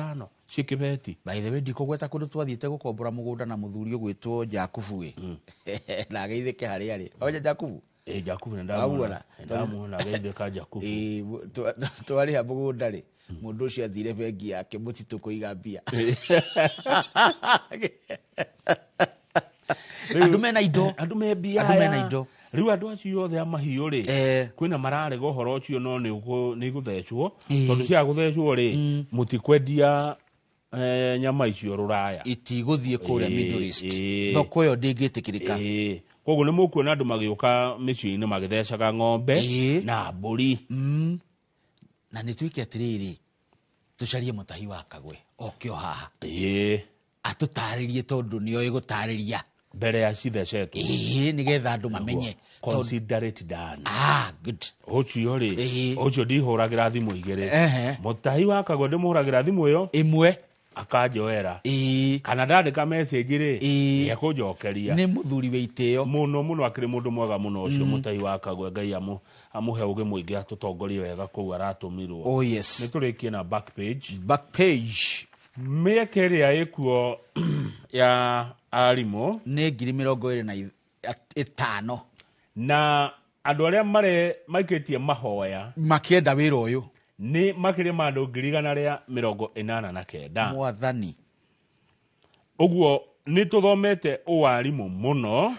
ciĩ kĩbeti. By the way, ndikũgweta kũndũ twathiĩte gũkombora mũgũnda na mũthuri ũgwĩtwo Jakubu ĩ. Na ageithĩke harĩa arĩ. Oja Jakubu? Jakubu nĩ Wamuona? ndamuona ageithĩka Jakubu. Twarĩha mũgũnda rĩ, mũndũ ũcio athire bengi yake mũtitũ kũiga mbia. Andũ mena indo. Andũ me mbia. Andũ mena indo. Rĩu andũ acio othe a mahiũ rĩ, kwĩna mararega ũhoro ũcio no nĩ igũthecwo. Tondũ cia gũthecwo rĩ, mũtikwendia nyama icio rũraya. Itigũthiĩ kũrĩa Middle East. Thoko ĩyo ndĩngĩtĩkĩrĩka. Koguo nĩ mũkuona andũ magĩũka mĩciĩ-inĩ magĩthecaga ng'ombe na mbũri. Na nĩ twĩke atĩrĩrĩ, tũcarie mũtahi wa Kagwe oke o haha. Atũtarĩrie tondũ nĩoĩ gũtarĩria. Mbere ya cithecetwo. Nĩgetha andũ mamenye. Consider it done. Good. Ũcio rĩ, ũcio ndihũragĩra thimũ igĩrĩ. Mũtahi wa Kagwe ndĩmũhũragĩra thimũ ĩyo ĩmwe, akanjoera. Kana ndandĩka message rĩ, nĩekũnjokeria. Nĩ mũthuri wĩ itĩo. Mũno mũno, akĩrĩ mũndũ mwega mũno ũcio mũtahi wa Kagwe. Ngai amũhe ũgĩ mũingĩ atũtongorie wega kũu aratũmirwo. Oh, yes. Nĩ tũrĩkie na back page. Back page. Mĩeke ĩrĩa ĩkuo ya arimũ nĩ 25,000. Na andũ arĩa maikĩtie mahoya makĩenda wĩra ũyũ nĩ makĩria ma andũ 189,000. Mwathani. Ũguo nĩ tũthomete ũwarimũ mũno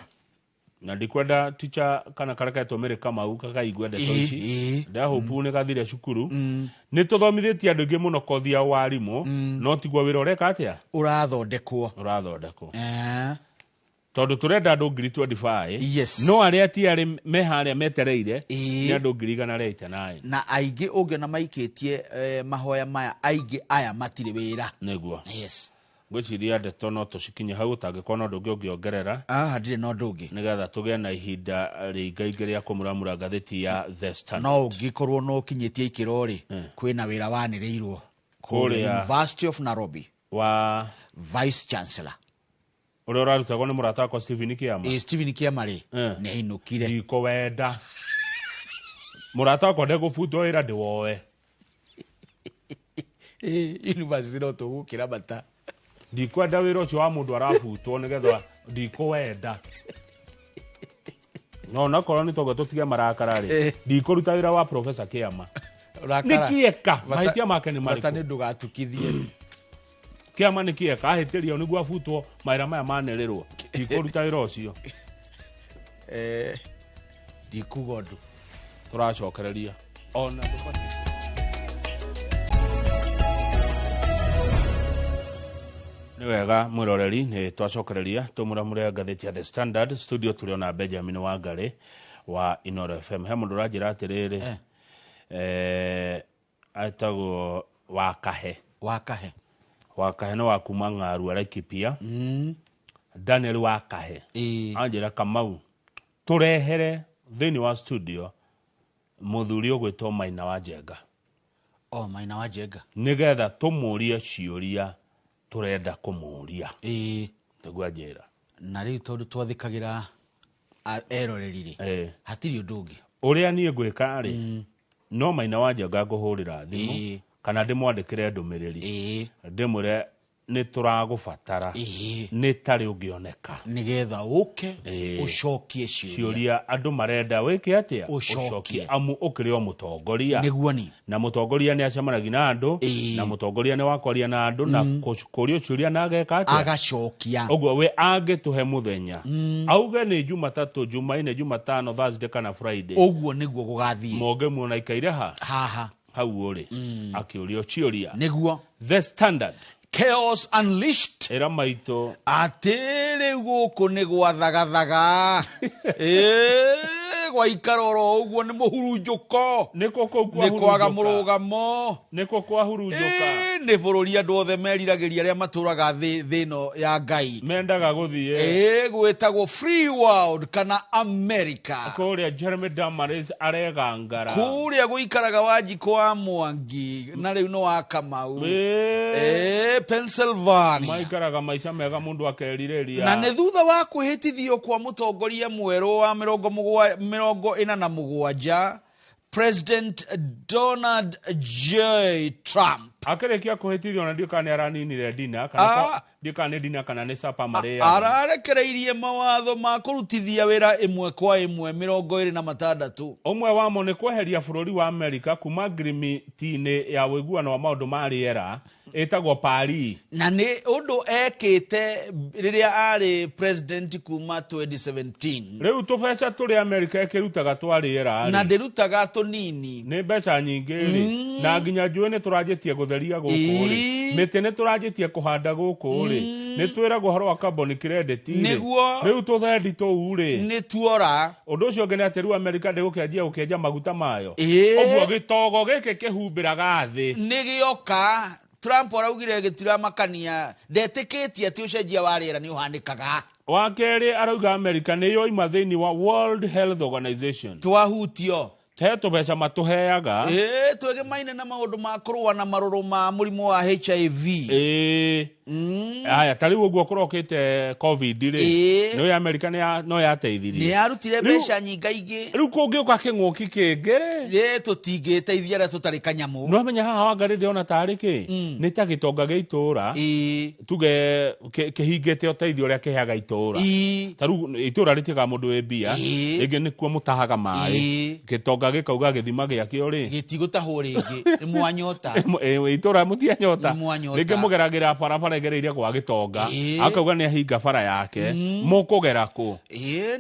na ndikwenda teacher kana karĩa ketwo Mary Kamau kakaigua ndeto ici. Ndahope nĩ gathire cukuru. Nĩ tũthomithĩtie andũ aingĩ mũno kothi ya ũwarimũ, no tiguo wĩra ũreka atĩa? Ũrathondekwo. Ũrathondekwo. Tondũ tũrenda andũ 25,000. Yes. No arĩa ti arĩ me harĩa metereire nĩ andũ 189,000. Na aingĩ ũngĩona maikĩtie mahoya maya, aingĩ aya matirĩ wĩra. Nĩguo. Yes. Ngwĩciria ndeto no tũcikinye hau, ũtangĩkorwo na ũndũ ũngĩ ũngĩongerera. Ndirĩ na ũndũ ũngĩ. Nĩgetha tũgĩe na ihinda rĩingaingĩ rĩa kũmuramura ngathĩti ya The Standard. No ũngĩkorwo no ũkinyĩtie ikĩro rĩ, kwĩna wĩra wanĩrĩirwo kũrĩa University of Nairobi wa Vice Chancellor. Ũrĩa ũrarutagwo nĩ mũrata wakwa Stephen Kĩama. Stephen Kĩama rĩ, nĩ ainũkire. Ndikũwenda. Mũrata wakwa ndegũbutwo wĩra ndĩwoe. University no tũgũkĩra mata. Ndikwenda wĩra ũcio wa mũndũ arabutwo nĩgetha ndikũwenda. No onakorwo nĩ toguo tũtige marakara rĩ, ndikũruta wĩra wa Professor Kĩama. Nĩ kĩeka mahĩtia make nĩ Bata marĩkũ? nĩ ndũgatukithie. Kĩama nĩ kĩeka ahĩtĩrio nĩguo abutwo mawĩra maya manĩrĩrwo. Ndikũruta wĩra ũcio. Ndikuga ũndũ. Tũracokereria. Ona ndũbatiĩ. Nĩ wega mwĩroreri, nĩ twacokereria tũmuramure ngathĩti ya The Standard. Studio tũrĩ ona Benjamin Wangari wa Inooro FM. He mũndũ ũranjĩra atĩrĩrĩ, etagwo Wakahe. Wakahe. Wakahe nĩ wa kuma Ng'aru Laikipia. Daniel wa Kahe anjĩra, Kamau, tũrehere thĩinĩ wa studio mũthuri ũgwĩtwo Maina wa Njenga. O Maina wa Njenga. Nĩgetha tũmũrie ciũria tũrenda kũmũria. Nĩguo anjĩra. Na rĩu tondũ twathĩkagĩra eroreri rĩ, hatirĩ ũndũ ũngĩ. Ũrĩa niĩ ngwĩka rĩ, no Maina wa Njenga ngũhũrĩra thimũ kana ndĩmwandĩkĩre ndũmĩrĩri, ndĩmwĩre nĩ tũragũbatara, nĩ tarĩ ũngĩoneka nĩgetha ũke ũcokie ciũria. Ciũria andũ marenda wĩke atĩa? Ũcokie. Amu ũkĩrĩ o mũtongoria. Nĩguo ni. Na mũtongoria nĩ acemanagia na andũ, na mũtongoria nĩ wakwaria na andũ na kũrio ciũria na ageka atĩa? Agacokia. Ũguo we angĩtũhe mũthenya, auge nĩ Jumatatũ, Jumaine, Jumatano, Thursday kana Friday, ũguo nĩguo gũgathiĩ. Mũngĩmuona ikaire ha haha hau ũrĩ akĩũrio ciũria. Nĩguo. The Standard. Chaos unleashed. Ĩra maitũ. Atĩ rĩu gũkũ nĩ gwathagathaga. Ĩĩ, gwaikara oro ũguo nĩ mũhurunjũko. Nĩkũ kũu nĩ kwaga kwahurunjũka? Mũrũgamo. Nĩkũ kwahurunjũka? Ĩĩ, nĩ bũrũri andũ othe meriragĩria arĩa matũraga thĩ ĩno ya Ngai mendaga gũthiĩ. Ĩĩ, gwĩtagwo free world kana America. Kũrĩa Jeremy Damaris aregangara. Kũrĩa gũikaraga Wanjikũ wa Mwangi na rĩu nĩ wa Kamau. Ĩĩ, Pennsylvania. Maikaraga maica mega mũndũ akerirĩria. Na nĩ thutha wa kwĩhĩtithio kwa mũtongoria mwerũ wa 47 President Donald J Trump. Akĩrĩkia kũhĩtithio na ndiũ kana nĩ araninire dina kana ndiũ kana nĩ dina kana nĩ sapa marĩaga. Ararekereirie mawatho ma kũrutithia wĩra ĩmwe kwa ĩmwe 26. Ũmwe wamo nĩ kweheria bũrũri wa Amerika kuma ngirimiti-inĩ ya ũiguano wa maũndũ ma rĩera ĩtagwo Paris. Na nĩ ũndũ ekĩte rĩrĩa arĩ president kuma 2017. Rĩu tũbeca tũrĩa Amerika ĩkĩrutaga twa rĩera rĩ, na ndĩrutaga tũnini. Nĩ mbeca nyingĩ rĩ, na nginya njũĩ nĩ tũranjĩtie gũtheria gũkũ rĩ, mĩtĩ nĩ tũranjĩtie kũhanda gũkũ rĩ, nĩ twĩragwo ũhoro wa carbon credit rĩ. Nĩguo. Rĩu tũthendi tũu rĩ nĩ tuora. Ũndũ ũcio ũngĩ nĩ atĩ rĩu Amerika ndĩgũkĩanjia gũkĩenja maguta mayo. Ũguo gĩtogo gĩkĩ kĩhumbĩraga thĩ nĩ gĩoka. Trump araugire gĩtiramakania, ndetĩkĩtie atĩ ũcenjia wa rĩera nĩ ũhanĩkaga. Wa kerĩ, arauga Amerika nĩ yoima thĩinĩ wa World Health Organization. Twahutio. He tũbeca matũheaga. Ĩĩ, twĩgemaine na maũndũ ma kũrũa na marũrũ ma mũrimũ wa HIV. Ĩĩ, aya ta rĩu ũguo kũrokĩte COVID rĩ, nĩ Amerika no yateithirie. Nĩ yarutire mbeca nyingaingĩ. Rĩu kũngĩũka kĩng'ũki kĩngĩ rĩ, ĩĩ, tũtingĩteithia arĩa tũtarĩ kanyamũ. No amenya haha Wangarĩ ndĩrona tarĩ kĩ nĩ ta gĩtonga gĩa itũra, tuge kĩhingĩte ũteithio ũrĩa kĩheaga itũra. Ta rĩu itũra rĩtigaga mũndũ wĩ mbia, rĩngĩ nĩkuo mũtahaga maĩ, gĩtonga gĩkauga gĩthima gĩakĩo rĩ gĩtigũtahwo rĩngĩ, nĩ mwanyota. Itũra mũtianyota. Nĩ mwanyota. Rĩngĩ mũgeragĩra barabara ĩgereire gwa gĩtonga, akauga nĩ ahinga bara yake, mũkũgera kũ? Ĩĩ,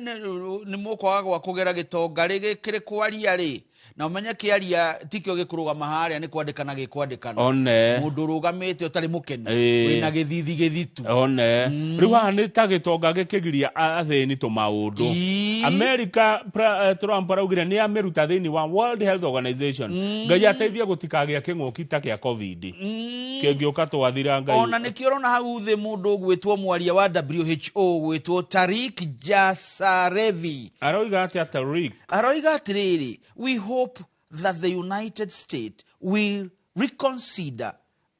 nĩ mũkwaga gwa kũgera. Gĩtonga rĩ gĩkĩrĩ kwaria rĩ, na ũmenye kĩaria tikĩo gĩkũrũgama harĩa nĩ kwandĩkana gĩkwandĩkana. One. Mũndũ ũrũgamĩte ũtarĩ mũkenu, wĩna gĩthithi gĩthitu. One rĩu haha nĩ ta gĩtonga gĩkĩgiria athĩni tũmaũndũ. America, Trump araugire nĩ amĩruta thĩinĩ wa World Health Organization. Ngai ateithie gũtikagĩa kĩng'ũki ta kĩa COVID kĩngĩũka twathira, Ngai. Ona nĩkĩo ũrona hau thĩ mũndũ ũgwĩtwo mwaria wa WHO gwĩtwo Tarik Jasarevi. Aroiga atĩa Tarik? Aroiga atĩrĩrĩ, "We hope that the United States will reconsider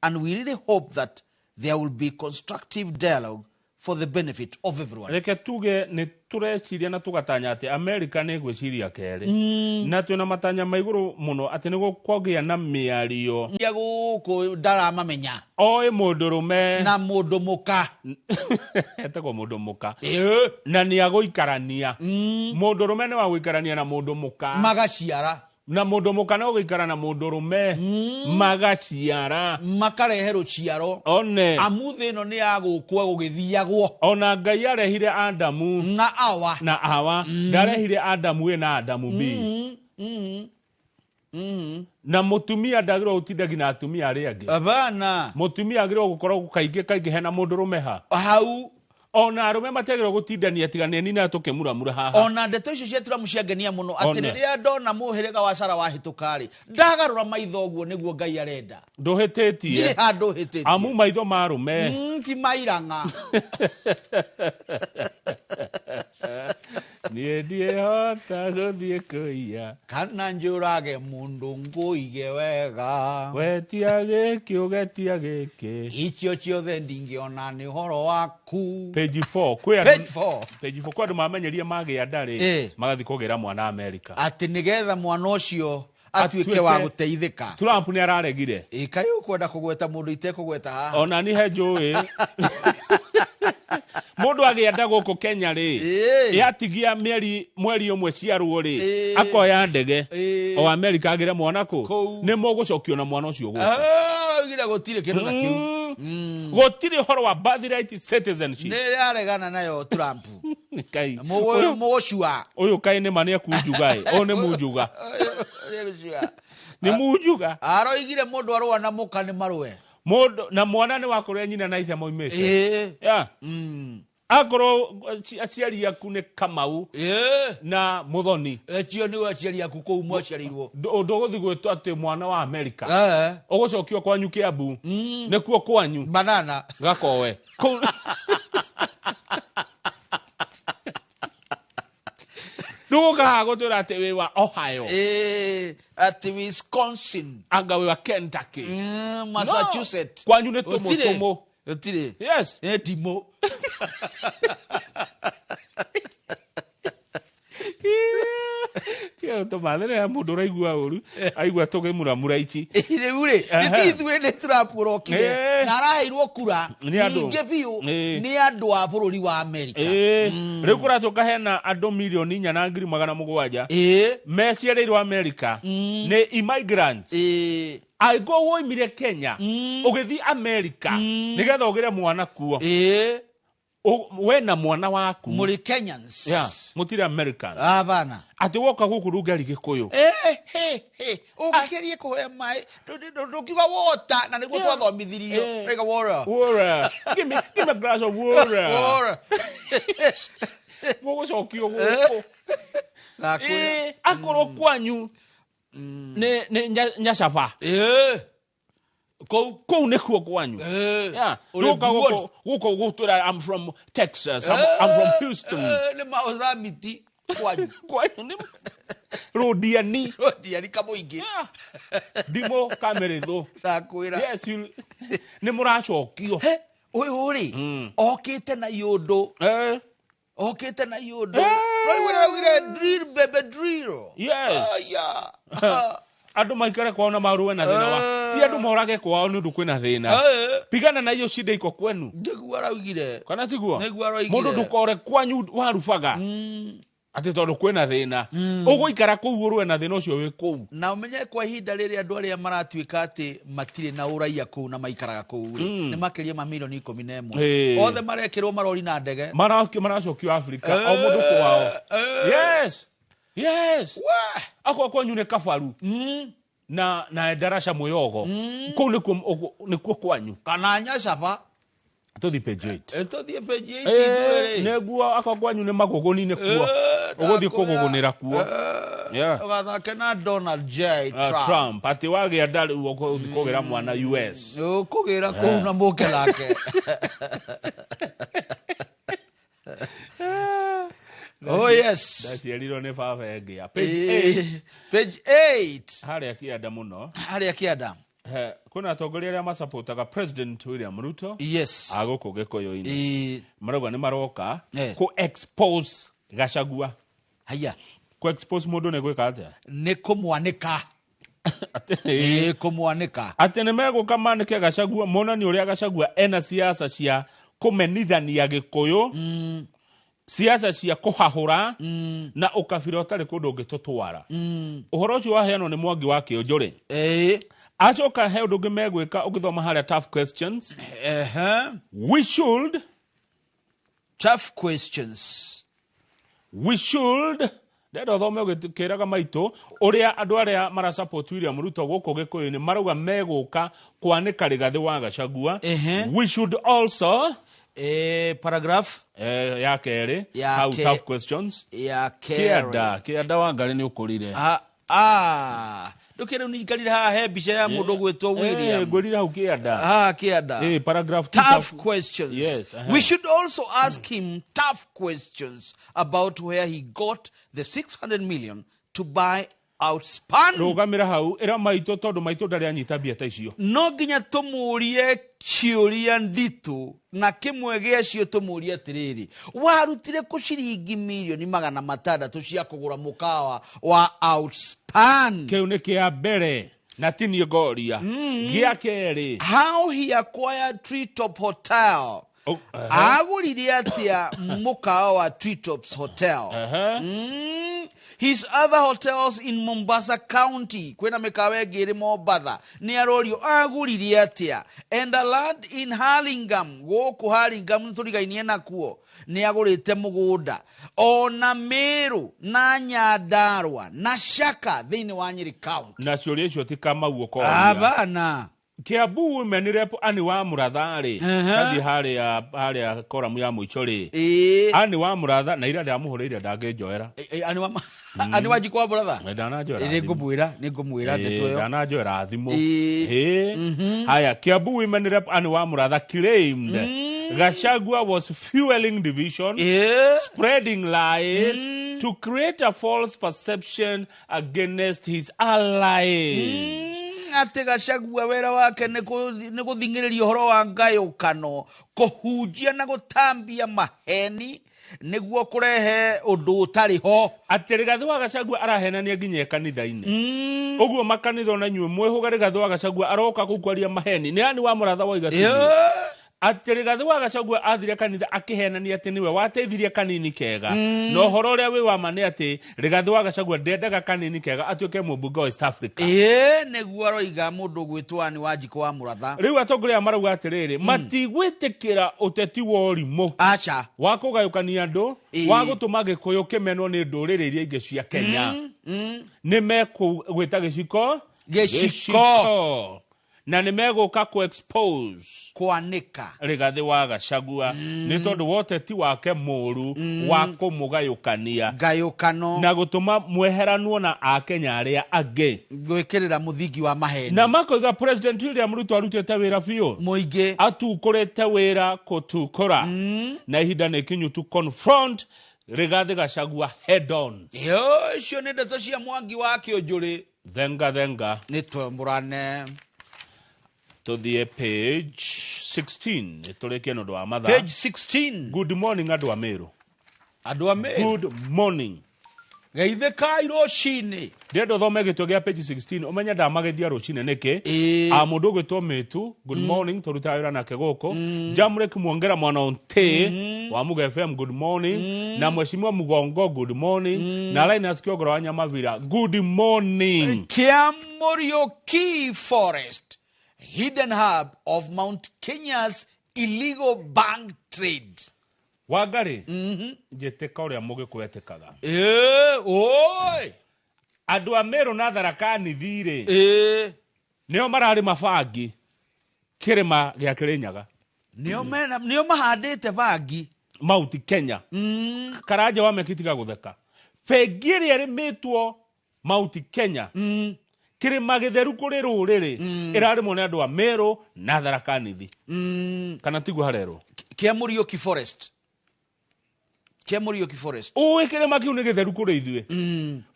and we really hope that there will be constructive dialogue for the benefit of everyone." Reke tuge nĩ tũreciria na tũgatanya atĩ America nĩ ĩgwĩciria kerĩ, na twĩna matanya ma igũrũ mũno atĩ nĩ gũkũgĩa na mĩario. Ya gũkũ ndaramamenya. Oĩ mũndũrũme na mũndũ mũka. Etagwo mũndũ mũka na nĩ agũikarania, mũndũrũme nĩ wa gũikarania na mũndũ mũka magaciara, na mũndũ mũka no gũikara na mũndũrũme magaciara, makarehe rũciaro. One. Amu thĩ ĩno nĩ ya gũkua gũgĩthiagwo. Ona Ngai arehire Adamu na Awa. Na Hawa, ndarehire Adamu A na Adamu B. Na mũtumia ndagĩrĩirwo gũtinda na atumia arĩa angĩ. Abana. Mũtumia agĩrĩirwo gũkorwo kaingĩ kaingĩ hena mũndũrũme ha hau. Ona arũme matiagĩrĩirwo gũtindania tiga nĩ nina tũkĩmuramura haha. Ona ndeto icio cia Trump ciangenia mũno atĩ One. rĩrĩa ndona mũhĩrĩga wa Sara wahĩtũka rĩ, ndagarũra maitho ũguo nĩguo Ngai arenda. Ndũhĩtĩtie. Ndirĩ handũ hĩtĩtie. Amu maitho ma arũme. Ti mairang'a. Niĩ ndiĩhota gũthiĩ kũiya. Kana njũrage mũndũ ngũige wega. Wetia gĩkĩ ũgetia gĩkĩ. Icio ciothe ndingĩona nĩ ũhoro waku. Page 4 kwĩ andũ Page 4. Page 4 kwĩ andũ mamenyerie magĩa nda rĩ, magathiĩ kũgĩra mwana Amerika. Atĩ nĩgetha mwana ũcio atuĩke wa gũteithĩka. Trump nĩ araregire. Ĩ kaĩ ũkwenda kũgweta mũndũ itekũgweta haha. Ona ni he njũĩ mũndũ agĩa nda gũkũ Kenya rĩ, yatigia mĩeri mweri ũmwe ciarwo rĩ, akoya ndege o Amerika agĩre mwana kũ, nĩ mũgũcokio na mwana ũcio gũkũ. Araugire gũtirĩ kĩndũ ta kĩu. Gũtirĩ ũhoro wa birthright citizenship. Nĩ aregana nayo Trump. Kai. Mũgũcua. Ũyũ kaĩ nĩ ma nĩ ekunjuga ĩ. Ũyũ nĩ munjuga. Nĩ munjuga. Aroigire mũndũ arũa na mũka nĩ marũe. Mũndũ na mwana nĩ wa kũrĩa nyina na ithe maumĩte. Yeah. Akorwo aciari aku nĩ Kamau na Muthoni. Cio nĩo aciari aku kũu mwaciarĩirwo. Ndũgũthiĩ gwĩtwo atĩ mwana wa Amerika. Ũgũcokio kwanyu Kiambu. Nĩkuo kwanyu. Banana. Gakowe. Kũu ndũgũka haha gũtwĩra atĩ wĩ wa Ohio. Atĩ Wisconsin. Anga wĩ wa Kentucky. Massachusetts. No. Kwanyu nĩ tũmũ Gũtirĩ. tũmũ. Gũtirĩ. Yes. Nĩ ndimũ. Tũmathĩre mũndũ ũraigua ũru aigua tũkĩmuramura ici. Rĩu rĩ, nĩ ti ithuĩ nĩ Trump ũrokire na araheirwo kura Nĩ andũ. nyingĩ biũ nĩ andũ a bũrũri wa Amerika. Rĩu kũracoka hena andũ 4,700,000 meciarĩirwo Amerika nĩ immigrants. Angĩkorwo woimire Kenya ũgĩthiĩ Amerika nĩgetha ũgĩre mwana kuo, we na mwana waku mũrĩ Kenyans. Yeah, mũtirĩ Americans. Hapana. Atĩ woka gũkũ ndũngĩaria Gĩkũyũ. Ũngĩgerie kũhoya maĩ ndũkiuga water na nĩguo twathomithirio. Rĩga water. Water. Give me a glass of water. Water. Mũgũcokio gũkũ. Akorwo kwanyu nĩ Nyacaba. Kũu nĩkuo kwanyu. Yeah. Ũrĩ Ndũka Buoni. gũkũ gũtwĩra I'm from Texas, I'm from Houston. Nĩ maũthamiti kwanyu. Kwanyu nĩ Rũndiani. Rũndiani kamũingĩ. Ndimũ kamĩrĩthũ. Ndakwĩra. Yes, nĩ mũracokio. Ũyũ rĩ, okĩte na iũndũ. Okĩte na iũndũ. Roigire raugire drill baby drill. Yes. Aya. Andũ maikare kwao na marũe na thĩna wa ti andũ morage kwao nĩ ũndũ kwĩna thĩna. Pigana na hiyo shida iko kwenu. Nĩguo araugire. Kana tiguo? Nĩguo araugire. Mũndũ ndũkore kwanyu warubaga atĩ tondũ kwĩna thĩna ũgũikara kũu ũrũe na thĩna ũcio wĩ kũu. Na ũmenye kwa ihinda rĩrĩ andũ arĩa maratuĩka atĩ matirĩ na ũraiya kũu na maikaraga kũu rĩ, nĩ makĩria ma 11 milioni. Othe marekĩrwo marori na ndege. Maracokio Afrika o mũndũ kwao. Yes. Yes. Akorwo kwanyu nĩ kabaru na ndaraca mwĩogo kũu nĩkuo kwanyu. Kana Nyacaba. Tũthiĩ page 8. Tũthiĩ page 8 ithuĩ rĩ. Nĩguo akorwo kwanyu nĩ magũgũni nĩkuo ũgũthiĩ kũgũgũnĩra kuo. Yeah. Ũgathake na Donald J Trump. Trump atĩ wagĩa nda rĩu ũgũthiĩ kũgĩra mwana US. Ũkũgĩra kũu na mũke nake. Oh yes. Ndaciarirwo nĩ baba engĩa. Page 8. Page 8. Harĩa kĩanda mũno. Harĩa kĩanda. Kwĩna atongoria arĩa macapotaga President William Ruto. Yes. A gũkũ Gĩkũyũ-inĩ. Marauga nĩ maroka kũ expose Gachagua. Haya. Kũ expose mũndũ nĩ gwĩka atĩa? Nĩ kũmwanĩka. Kũmwanĩka. Atĩ nĩ megũka manĩke Gachagua monanie ũrĩa Gachagua ena siasa cia kũmenithania Gĩkũyũ, siasa cia kũhahũra na ũkabira ũtarĩ kũndũ ũngĩtũtwara. Ũhoro ũcio waheanwo nĩ Mwangi wa Kĩũnjũrĩ. Acoka he ũndũ ũngĩ megwĩka ũgĩthoma harĩa tough questions. We should tough questions. We should ndenda ũthome ũgĩkĩraga maitũ ũrĩa andũ arĩa marasupport William Ruto gũkũ Gĩkũyũ-inĩ marauga megũka kwanĩka Rigathĩ wa Gachagua. We should also Paragraph ya kerĩ. Ya Hau tough questions. Ya kerĩ. Kĩanda, kĩanda Wangarĩ nĩ ũkũrire. Ndũkĩrĩ rĩu nĩnjikarire haha he mbica ya mũndũ ũgwĩtwo William. Ngwĩrire hau kĩanda. Ah, kĩanda. Paragraph two, Tough questions. Yes. We should also ask him tough questions about where he got the 600 million to buy Outspan. Rũgamĩra hau, ĩra maitũ tondũ maitũ ndarĩ anyita mbia ta icio. No nginya tũmũrie ciũria nditũ, na kĩmwe gĩacio tũmũrie atĩrĩrĩ, warutire kũ ciringi mirioni 600 cia kũgũra mũkawa wa Outspan? Kĩu nĩ kĩa mbere na ti niĩ ngoria. Gĩa kerĩ, how he acquired Treetop Hotel. Agũrire atĩa mũkawa wa Treetops Hotel? His other hotels in Mombasa County, kwĩna mĩkawa ĩngĩ ĩrĩ Mombatha, nĩ arorio agũrire atĩa. And a land in Hurlingham, gũkũ Hurlingham nĩtũrigainie nakuo, nĩ agũrĩte mũgũnda ona Meru na Nyandarua na Shaka thĩinĩ wa Nyeri County. Na ciũria icio ti Kamau ũkoria. Abana. Kiambu Women Rep Ani wa Mũratha rĩ, kathiĩ harĩa koramu ya mũico rĩ, Ani wa Mũratha na ira ndamũhũrĩire ndangĩnjoera. Ani wa Njikwa Mũratha. Ndananjoera. Nĩ ngũmwĩra ndeto ĩyo. Ndananjoera thimũ. Haya, Kiambu Women Rep Ani wa Mũratha claimed Gachagua was fueling division, spreading lies to create a false perception against his allies. Atĩ Gachagua wĩra wake nĩ gũthing'ĩrĩria ũhoro wa ngayũkano, kũhunjia na gũtambia maheni nĩguo kũrehe ũndũ ũtarĩ ho. Atĩ Rigathĩ wa Gachagua arahenania nginya e kanitha-inĩ. Ũguo makanitha ona inyuĩ mwĩhũge, Rigathĩ wa Gachagua aroka kũu kwaria maheni. Nĩ Ani wa Mũratha waiga tiguo. Atĩ Rigathĩ wa Gachagua athire kanitha akĩhenania atĩ nĩwe wateithirie Kanini Kega, na ũhoro ũrĩa wĩ wa ma nĩ atĩ Rigathĩ wa Gachagua ndendaga Kanini Kega atuĩke mũmbunge wa East Africa. Ĩĩ, nĩguo aroiga mũndũ ũgwĩtwo Ani wa Njikũ wa Mũratha. Rĩu atongoria aya marauga atĩrĩrĩ, matigwĩtĩkĩra ũteti wa ũrimũ aca wa kũgayũkania andũ, wa gũtũma Gĩkũyũ kĩmenwo nĩ ndũrĩrĩ iria ingĩ cia Kenya. Nĩ mekũgwĩta gĩciko Gĩciko. Na nĩ megũka kũ expose, kwanĩka Rigathĩ wa Gachagua nĩ tondũ wa ũteti wake mũru wa kũmũgayũkania ngayũkano na gũtũma mweheranwo na Akenya arĩa angĩ, gwĩkĩrĩra mũthingi wa maheni. Na makoiga President William Ruto arutĩte wĩra biũ mũingĩ, atukũrĩte wĩra kũtukũra, na ihinda nĩ ikinyu to confront Rigathĩ Gachagua head on. Yo, icio nĩ ndeto cia Mwangi wa Kĩũnjũrĩ. Thenga thenga. Nĩ twambũrane. Tũthiĩ page 16 tũrĩkie nĩ ũndũ wa mathaa. Page 16. Good morning, andũ a Meru. Andũ a Meru. Good morning. Geithĩkai rũcinĩ. Ndĩrenda ũthome gĩtwe gĩa page 16 ũmenye ndamagethia rũcinĩ nĩkĩ. A mũndũ ũgwĩtwo Mĩtu, good morning, tũrutaga wĩra nake gũkũ. Jamrek Mwongera mwana Onte wa Muga FM, good morning, na Mheshimiwa Mugongo, good morning, na Linus Kiogoro wa Nyamavira, good morning. Kiamuriuki Forest, hidden hub of Mount Kenya's illegal bhang trade. Wangari, njĩtĩka ũrĩa Mũgĩkũyũ etĩkaga. Oi. Andũ a Meru na Tharaka Nithi rĩ, nĩo mararĩma bangi kĩrĩma gĩa Kĩrĩnyaga. Nĩo mahandĩte bangi Mount Kenya. Karanja wa mekitiga gũtheka, bengi ĩrĩa ĩrĩmĩtwo Mount Kenya, kĩrĩma gĩtheru kũrĩ rũrĩrĩ, ĩrarĩmwo nĩ andũ a Meru na Tharaka Nithi. Kana tiguo harerwo? Kiamuriuki Forest, Kiamuriuki Forest. Ũĩ kĩrĩma kĩu nĩ gĩtheru kũrĩ ithuĩ.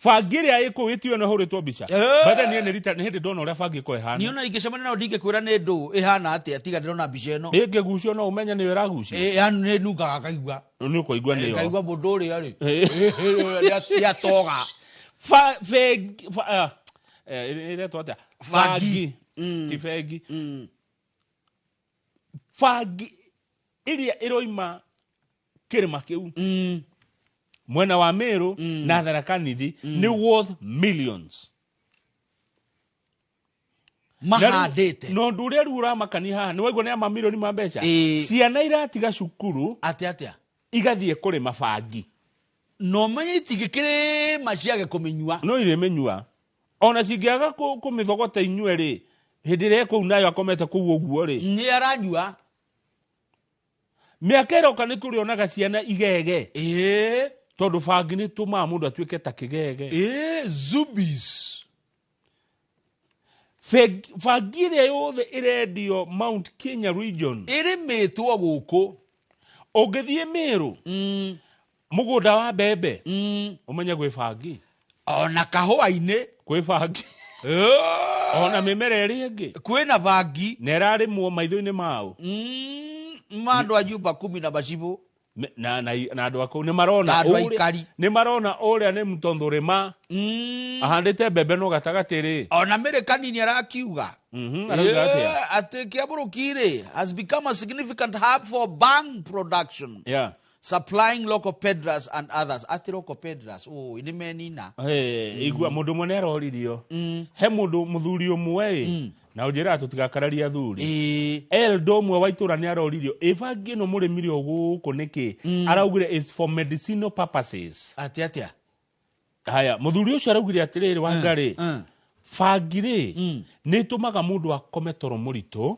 Bangi ĩrĩa ĩ kũu ĩtio ĩno ĩhũrĩtwo mbica. By the way, niĩ nĩ rita nĩ hĩndĩ ndona ũrĩa bangi ĩkoragwo ĩhana. Niĩ ona ingĩcemania nao ndingĩkwĩra nĩ ndũ ĩhana atĩa tiga ndĩrona mbica ĩno. Ĩngĩgucio no ũmenye nĩyo ĩragucio. Yani nĩ nungaga ngaigua. Nĩ ũkũigua nĩyo. Ngaigua mũndũ ũrĩa rĩ nĩatoga. Bengi ĩretwo atĩa? Bangi. Bangi. Ti bengi. Bangi ĩrĩa ĩroima kĩrĩma kĩu mwena wa Meru na Tharaka Nithi nĩ worth millions. Mahandĩte. Na ũndũ ũrĩa rĩu ũramakania haha nĩ waigua nĩ a mamirioni ma mbeca. Ciana iratiga cukuru atĩ atĩa igathiĩ kũrĩma bangi. No menye itingĩkĩrĩma ciage kũmĩnyua. No irĩmĩnyua ona cingĩaga kũmĩthogota inyue rĩ, hĩndĩ ĩrĩa kũu nayo akomete kũu ũguo rĩ, nĩ aranyua. Mĩaka ĩroka nĩ tũrĩonaga ciana igege. Ĩĩ. Tondũ bangi nĩ tũmaga mũndũ atuĩke ta kĩgege. Ĩĩ, zombies. Bangi ĩrĩa yothe ĩrendio Mount Kenya region ĩrĩmĩtwo gũkũ. Ũngĩthiĩ Meru, mũgũnda wa mbembe, ũmenye gwĩ bangi. Ona kahũa-inĩ kwĩ bangi. Ona mĩmera ĩrĩa ĩngĩ kwĩna bangi na ĩrarĩmwo maitho-inĩ mao. Ma andũ a nyumba kumi na macibũ na na andũ a kũu nĩ marona Na andũ ũrĩa- aikari. nĩ marona ũrĩa nĩ mtonthũrĩma ahandĩte mbembe no gatagatĩ rĩ. Ona mĩrĩ kanini arakiuga. Arauga atĩa? Atĩ Kĩamũrũki rĩ has become a significant hub for bhang production, supplying local peddlers and others. Atĩ local peddlers, oh, nĩ menina. Hey, igua mũndũ ũmwe nĩ aroririo. He mũndũ mũthuri ũmwe ĩ, na ũnjĩraga tũtigakararie athuri. Eldo ũmwe wa itũra nĩ aroririo, ĩ bangi ĩno mũrĩmire o gũkũ nĩkĩ? Araugire it's for medicinal purposes. Atĩ atĩa? Haya, mũthuri ũcio araugire atĩrĩrĩ, Wangarĩ, bangi rĩ nĩ ĩtũmaga mũndũ akome toro mũritũ.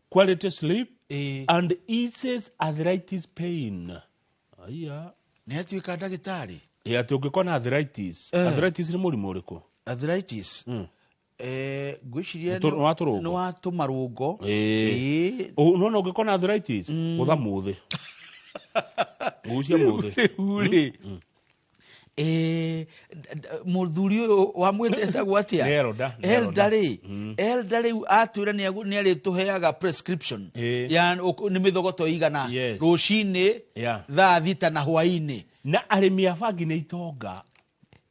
Quality sleep and eases arthritis pain. Aya. Nĩ atuĩka ndagĩtarĩ. Ĩ, atĩ ũngĩkorwo na arthritis. Arthritis nĩ mũrimũ ũrĩkũ? Arthritis. Ngwĩciria Nĩ wa tũrũngo. Nĩ wa tũmarũngo. Ĩĩ. Nona ũngĩkorwo na arthritis, gũtha mũthĩ. Gucia mũthĩ. Rĩu rĩ, mũthuri ũyũ wamwĩtĩtagwo atĩa? Nĩ Elda, nĩ Elda Elda. rĩ, Elda rĩu atwĩra nĩ arĩtũheaga prescription ya nĩ mĩthogoto igana rũcinĩ, thaa 6 na hwaĩ-inĩ. Na arĩmi a bangi nĩ itonga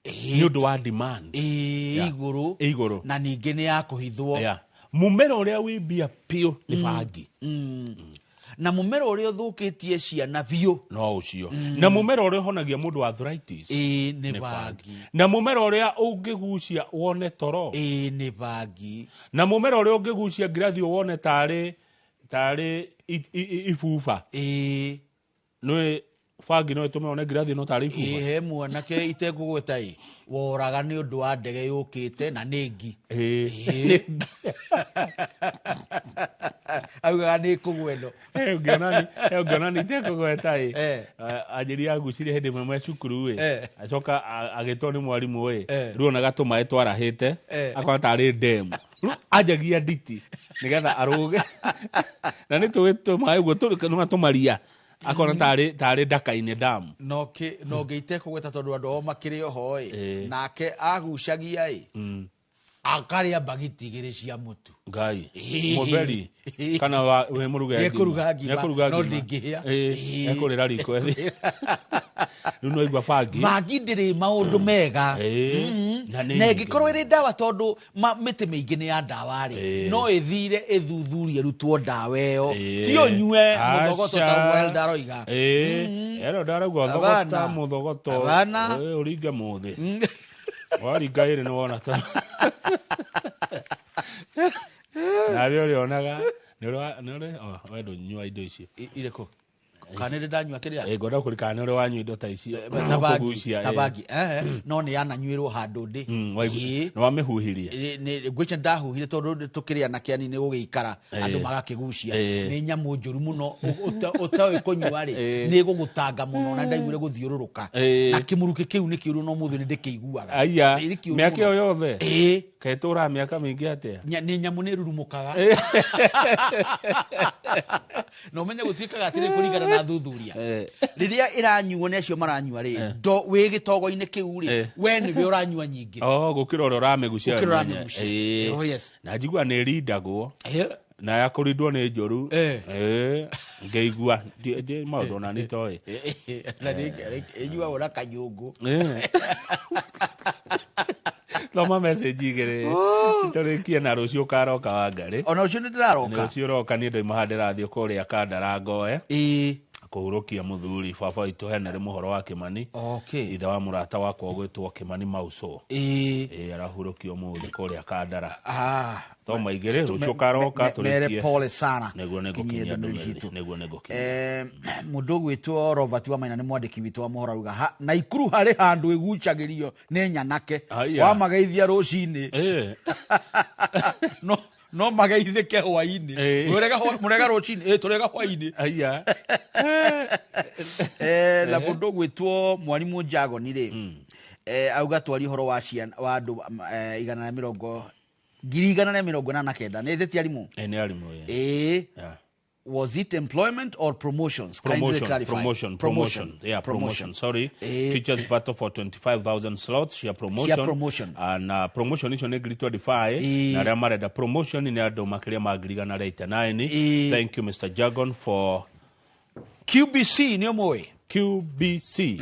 nĩ ũndũ wa demand. Igũrũ. Igũrũ. Na ningĩ nĩ ya kũhithwo. Mũmera ũrĩa wĩ mbia biũ nĩ bangi. Na mũmera ũrĩa ũthũkĩtie ciana biũ no ũcio. Na mũmera ũrĩa ũhonagia mũndũ arthritis nĩ bangi. Na mũmera ũrĩa ũngĩgucia wone toro nĩ bangi. Na mũmera ũrĩa ũngĩgucia ngirathi wone tarĩ ibuba. Nĩ bangi no ĩtũme wone ngirathi no tarĩ ibuba. He mwanake itekũgweta ĩ, woraga nĩ ũndũ wa ndege yũkĩte na nĩ ngi. Augaga nĩ kũgweno. Ũngĩona nĩ itekũgweta ĩ, anjĩria agucirie hĩndĩ ĩmwe me cukuru ĩ, acoka agĩtwo nĩ mwarimũ ĩ, rĩu onaga tũmaĩ twarahĩte, akona tarĩ ndemu. Rĩu anjagia nditi nĩgetha arũge. Na nĩ tũĩ tũmaĩ ũguo nĩ tũmaria. Akona tarĩ ndaka-inĩ damu. No ngĩitekũgweta tondũ andũ ao makĩrĩ oho ĩ, nake agucagia ĩ, akarĩa mbagiti igĩrĩ cia mũtu. Ngai. Mũtheri. Kana we mũruge ngima. Nĩekũruga ngima, Nĩekũruga no ngima. ndĩngĩhĩa. Ekũrĩra riko ethĩ. Rĩu no igua bangi. Bangi ndĩrĩ maũndũ mega. Na nĩ Na nyingĩ. ĩngĩkorwo ĩrĩ ndawa tondũ mĩtĩ mĩingĩ nĩ ya ndawa rĩ, no ĩthire ĩthuthurie rutwo ndawa ĩyo. Ti ũnyue mũthogoto ta ũguo Elda aroiga. Elda arauga thogota Abana. mũthogoto. Abana. Ũringe mũthĩ. Waringa ĩrĩ nĩ wona ta. Nawe ũrĩonaga, nĩ ũrĩ nĩ ũrĩ, oh, we ndũnyua indo icio. Irĩkũ? Kana nĩ ndanyua kĩrĩa? Ngwenda kũririkana nĩ ũrĩ wanyua indo ta icio. Tabangi, Kũgucia, tabangi. No nĩ yananyuĩrwo handũ ndĩ. Nĩ wamĩhuhirie? Ngwĩciria ndahuhire tondũ tũkĩrĩ anake anini gũgĩikara, andũ magakĩgucia. Nĩ nyamũ njũru mũno, ũtoĩ kũnyua rĩ, nĩ ĩgũgũtanga mũno, na ndaiguire gũthiũrũrũka. Na kĩmũrukĩ kĩu nĩ kĩũru no mũthĩ nĩ ndĩkĩiguaga. Aya, Nĩ kĩũru mĩaka ĩyo mũno. yothe? Kaĩ tũraga mĩaka mĩingĩ atĩa? Nĩ nyamũ nĩ ĩrurumũkaga. Na ũmenye gũtuĩkaga atĩrĩ kũringana na athuthuria. Rĩrĩa ĩranyuo nĩ acio maranyua rĩ, ndo wĩ gĩtogo-inĩ kĩu rĩ, we nĩwe ũranyua nyingĩ. Oh, gũkĩra ũrĩa ũramĩgucia Gũkĩra we mwenyewe. ũramĩgucia. Oh, yes. Na njigua nĩ ĩrindagwo. Na ya kũrindwo nĩ njũru. Ngĩigua. Ndi maũndũ ona nĩ itoĩ. Na ĩnyuagwo na kanyũngũ. Thoma message igĩrĩ. Tũrĩkie na rũciũ ũkaroka Wangarĩ. Ona rũciũ nĩ ndĩraroka. Nĩ rũciũ ũroka, niĩ ndoima haha ndĩrathiĩ kũrĩa Kandara Ngoe. Kũhurũkia mũthuri baba witũ Henry Mũhoro wa Kĩmani. Ithe wa mũrata wakwa ũgwĩtwo Kĩmani Mauso. Arahurũkio ũmũthĩ kũrĩa Kandara. Thoma igĩrĩ, rũciũ ũkaroka, Mere tũrĩkie. pole sana. Nĩguo Kinyie nĩngũkinyia ndũmĩrĩri ndũmĩrĩri. citũ. Nĩguo nĩngũkinyia. Mũndũ ũgwĩtwo Robert wa Maina nĩ mwandĩki witũ wa mohoro auga, Naikuru harĩ handũ ĩgucagĩrio nĩ nyanake. Haiya. Wamageithia rũcinĩ. No mageithĩke hwainĩ. Mũrega rũcinĩ, tũrega hwainĩ. Aya. Na mũndũ ũgwĩtwo mwarimũ Njagoni rĩ, auga twari ũhoro wa ciana wa andũ 189,000 nĩ ĩthĩti arimũ. Nĩ arimũ. Ĩĩ. Was it employment or promotions? Promotion, clarify. Promotion. Yeah, promotion. Sorry. Teachers battle for 25,000 slots. Share promotion. Share promotion. And promotion icio nĩ 25,000. Na arĩa marenda promotion nĩ andũ makĩria ma 189,000. Thank you, Mr. Jagon, for QBC nĩ ũmũĩ? QBC.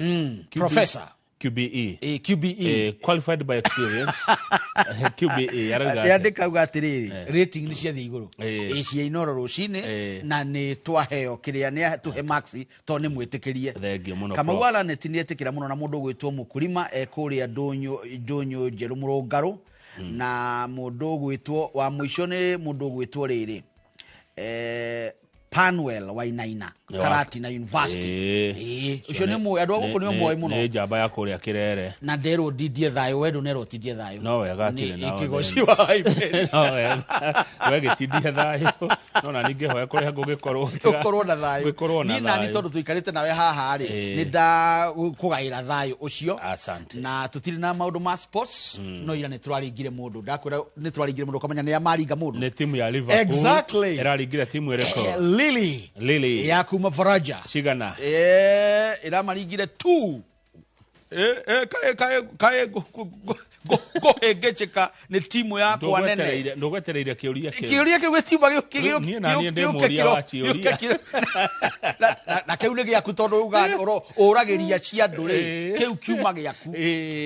Professor. QBE. QBE. Qualified by experience. QBE. Yandĩka auga atĩrĩrĩ, rating nĩ ciathiĩ igũrũ. Cia Inoro rũcinĩ na nĩ twaheo kĩrĩa nĩ tũhe max tondũ nĩ mwĩtĩkĩrie. Thengiũ mũno. Kamau Alaneti nĩ etĩkĩra mũno na mũndũ ũgwĩtwo Mũkũrima kũrĩa ndũnyũ njerũ mũrũngarũ na mũndũ ũgwĩtwo wa mũico nĩ mũndũ ũgwĩtwo rĩrĩ Panwell Wainaina Karatina University. Ũcio nĩ mũĩ, andũ a gũkũ nĩ moĩ mũno. Nĩ njamba ya kũrĩa Kĩrere. Na nderwo ndindie thayũ, we ndũnerwo ũtindie thayũ. No wega atirĩ na Kĩgoci wa Iberi. No wega. We gĩtindie thayũ. No na ningĩ hoya kũrĩa ngũgĩkorwo. Ũkorwo na thayũ. Gũkorwo na thayũ. Niĩ nani tondũ tũikarĩte nawe haha rĩ, nĩ ndakũgaĩra thayũ ũcio. Asante. Na tũtirĩ na maũndũ ma sports, no ira nĩ tũraringire mũndũ. Ndakwĩra nĩ tũraringire mũndũ ũkamenya nĩ amaringa mũndũ. Nĩ timu ya Liverpool. Exactly. Ĩraringire timu ĩrĩkũ? Lily. Ya kuma Faraja. Cigana? Ĩramaringire 2. Kaĩ ngũhĩngĩcĩka nĩ timu yakwa nene. Ndũgwetereire kĩũria kĩu. Kĩũria kĩu gĩtiuma Niĩ na niĩ ndĩ mũũria wa ciũria. Na kĩu nĩ gĩaku tondũ ugaga ũragĩria cia andũ rĩ, kĩu kiuma gĩaku.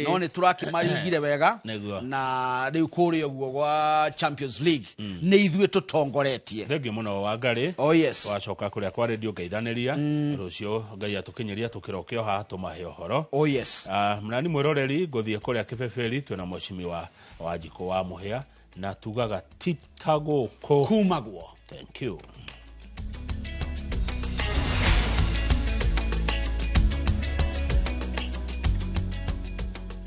No nĩ tũrakĩmaringire wega. Na rĩu kũrĩa ũguo gwa Champions League nĩ ithuĩ tũtongoretie. Thengiũ mũno Wangarĩ. Oh yes. Wacoka kũrĩa kwa radio ngeithanĩria. Rũciũ Ngai atũkinyĩria tũkĩroke o haha tũmahe ũhoro. Oh yes. Mnani mwĩroreri ngũthiĩ kũrĩa Kĩbeberi twĩna mheshimiwa Wanjikũ wa Mũhĩa na tugaga ti ta gũkũ kumagwo. Thank you.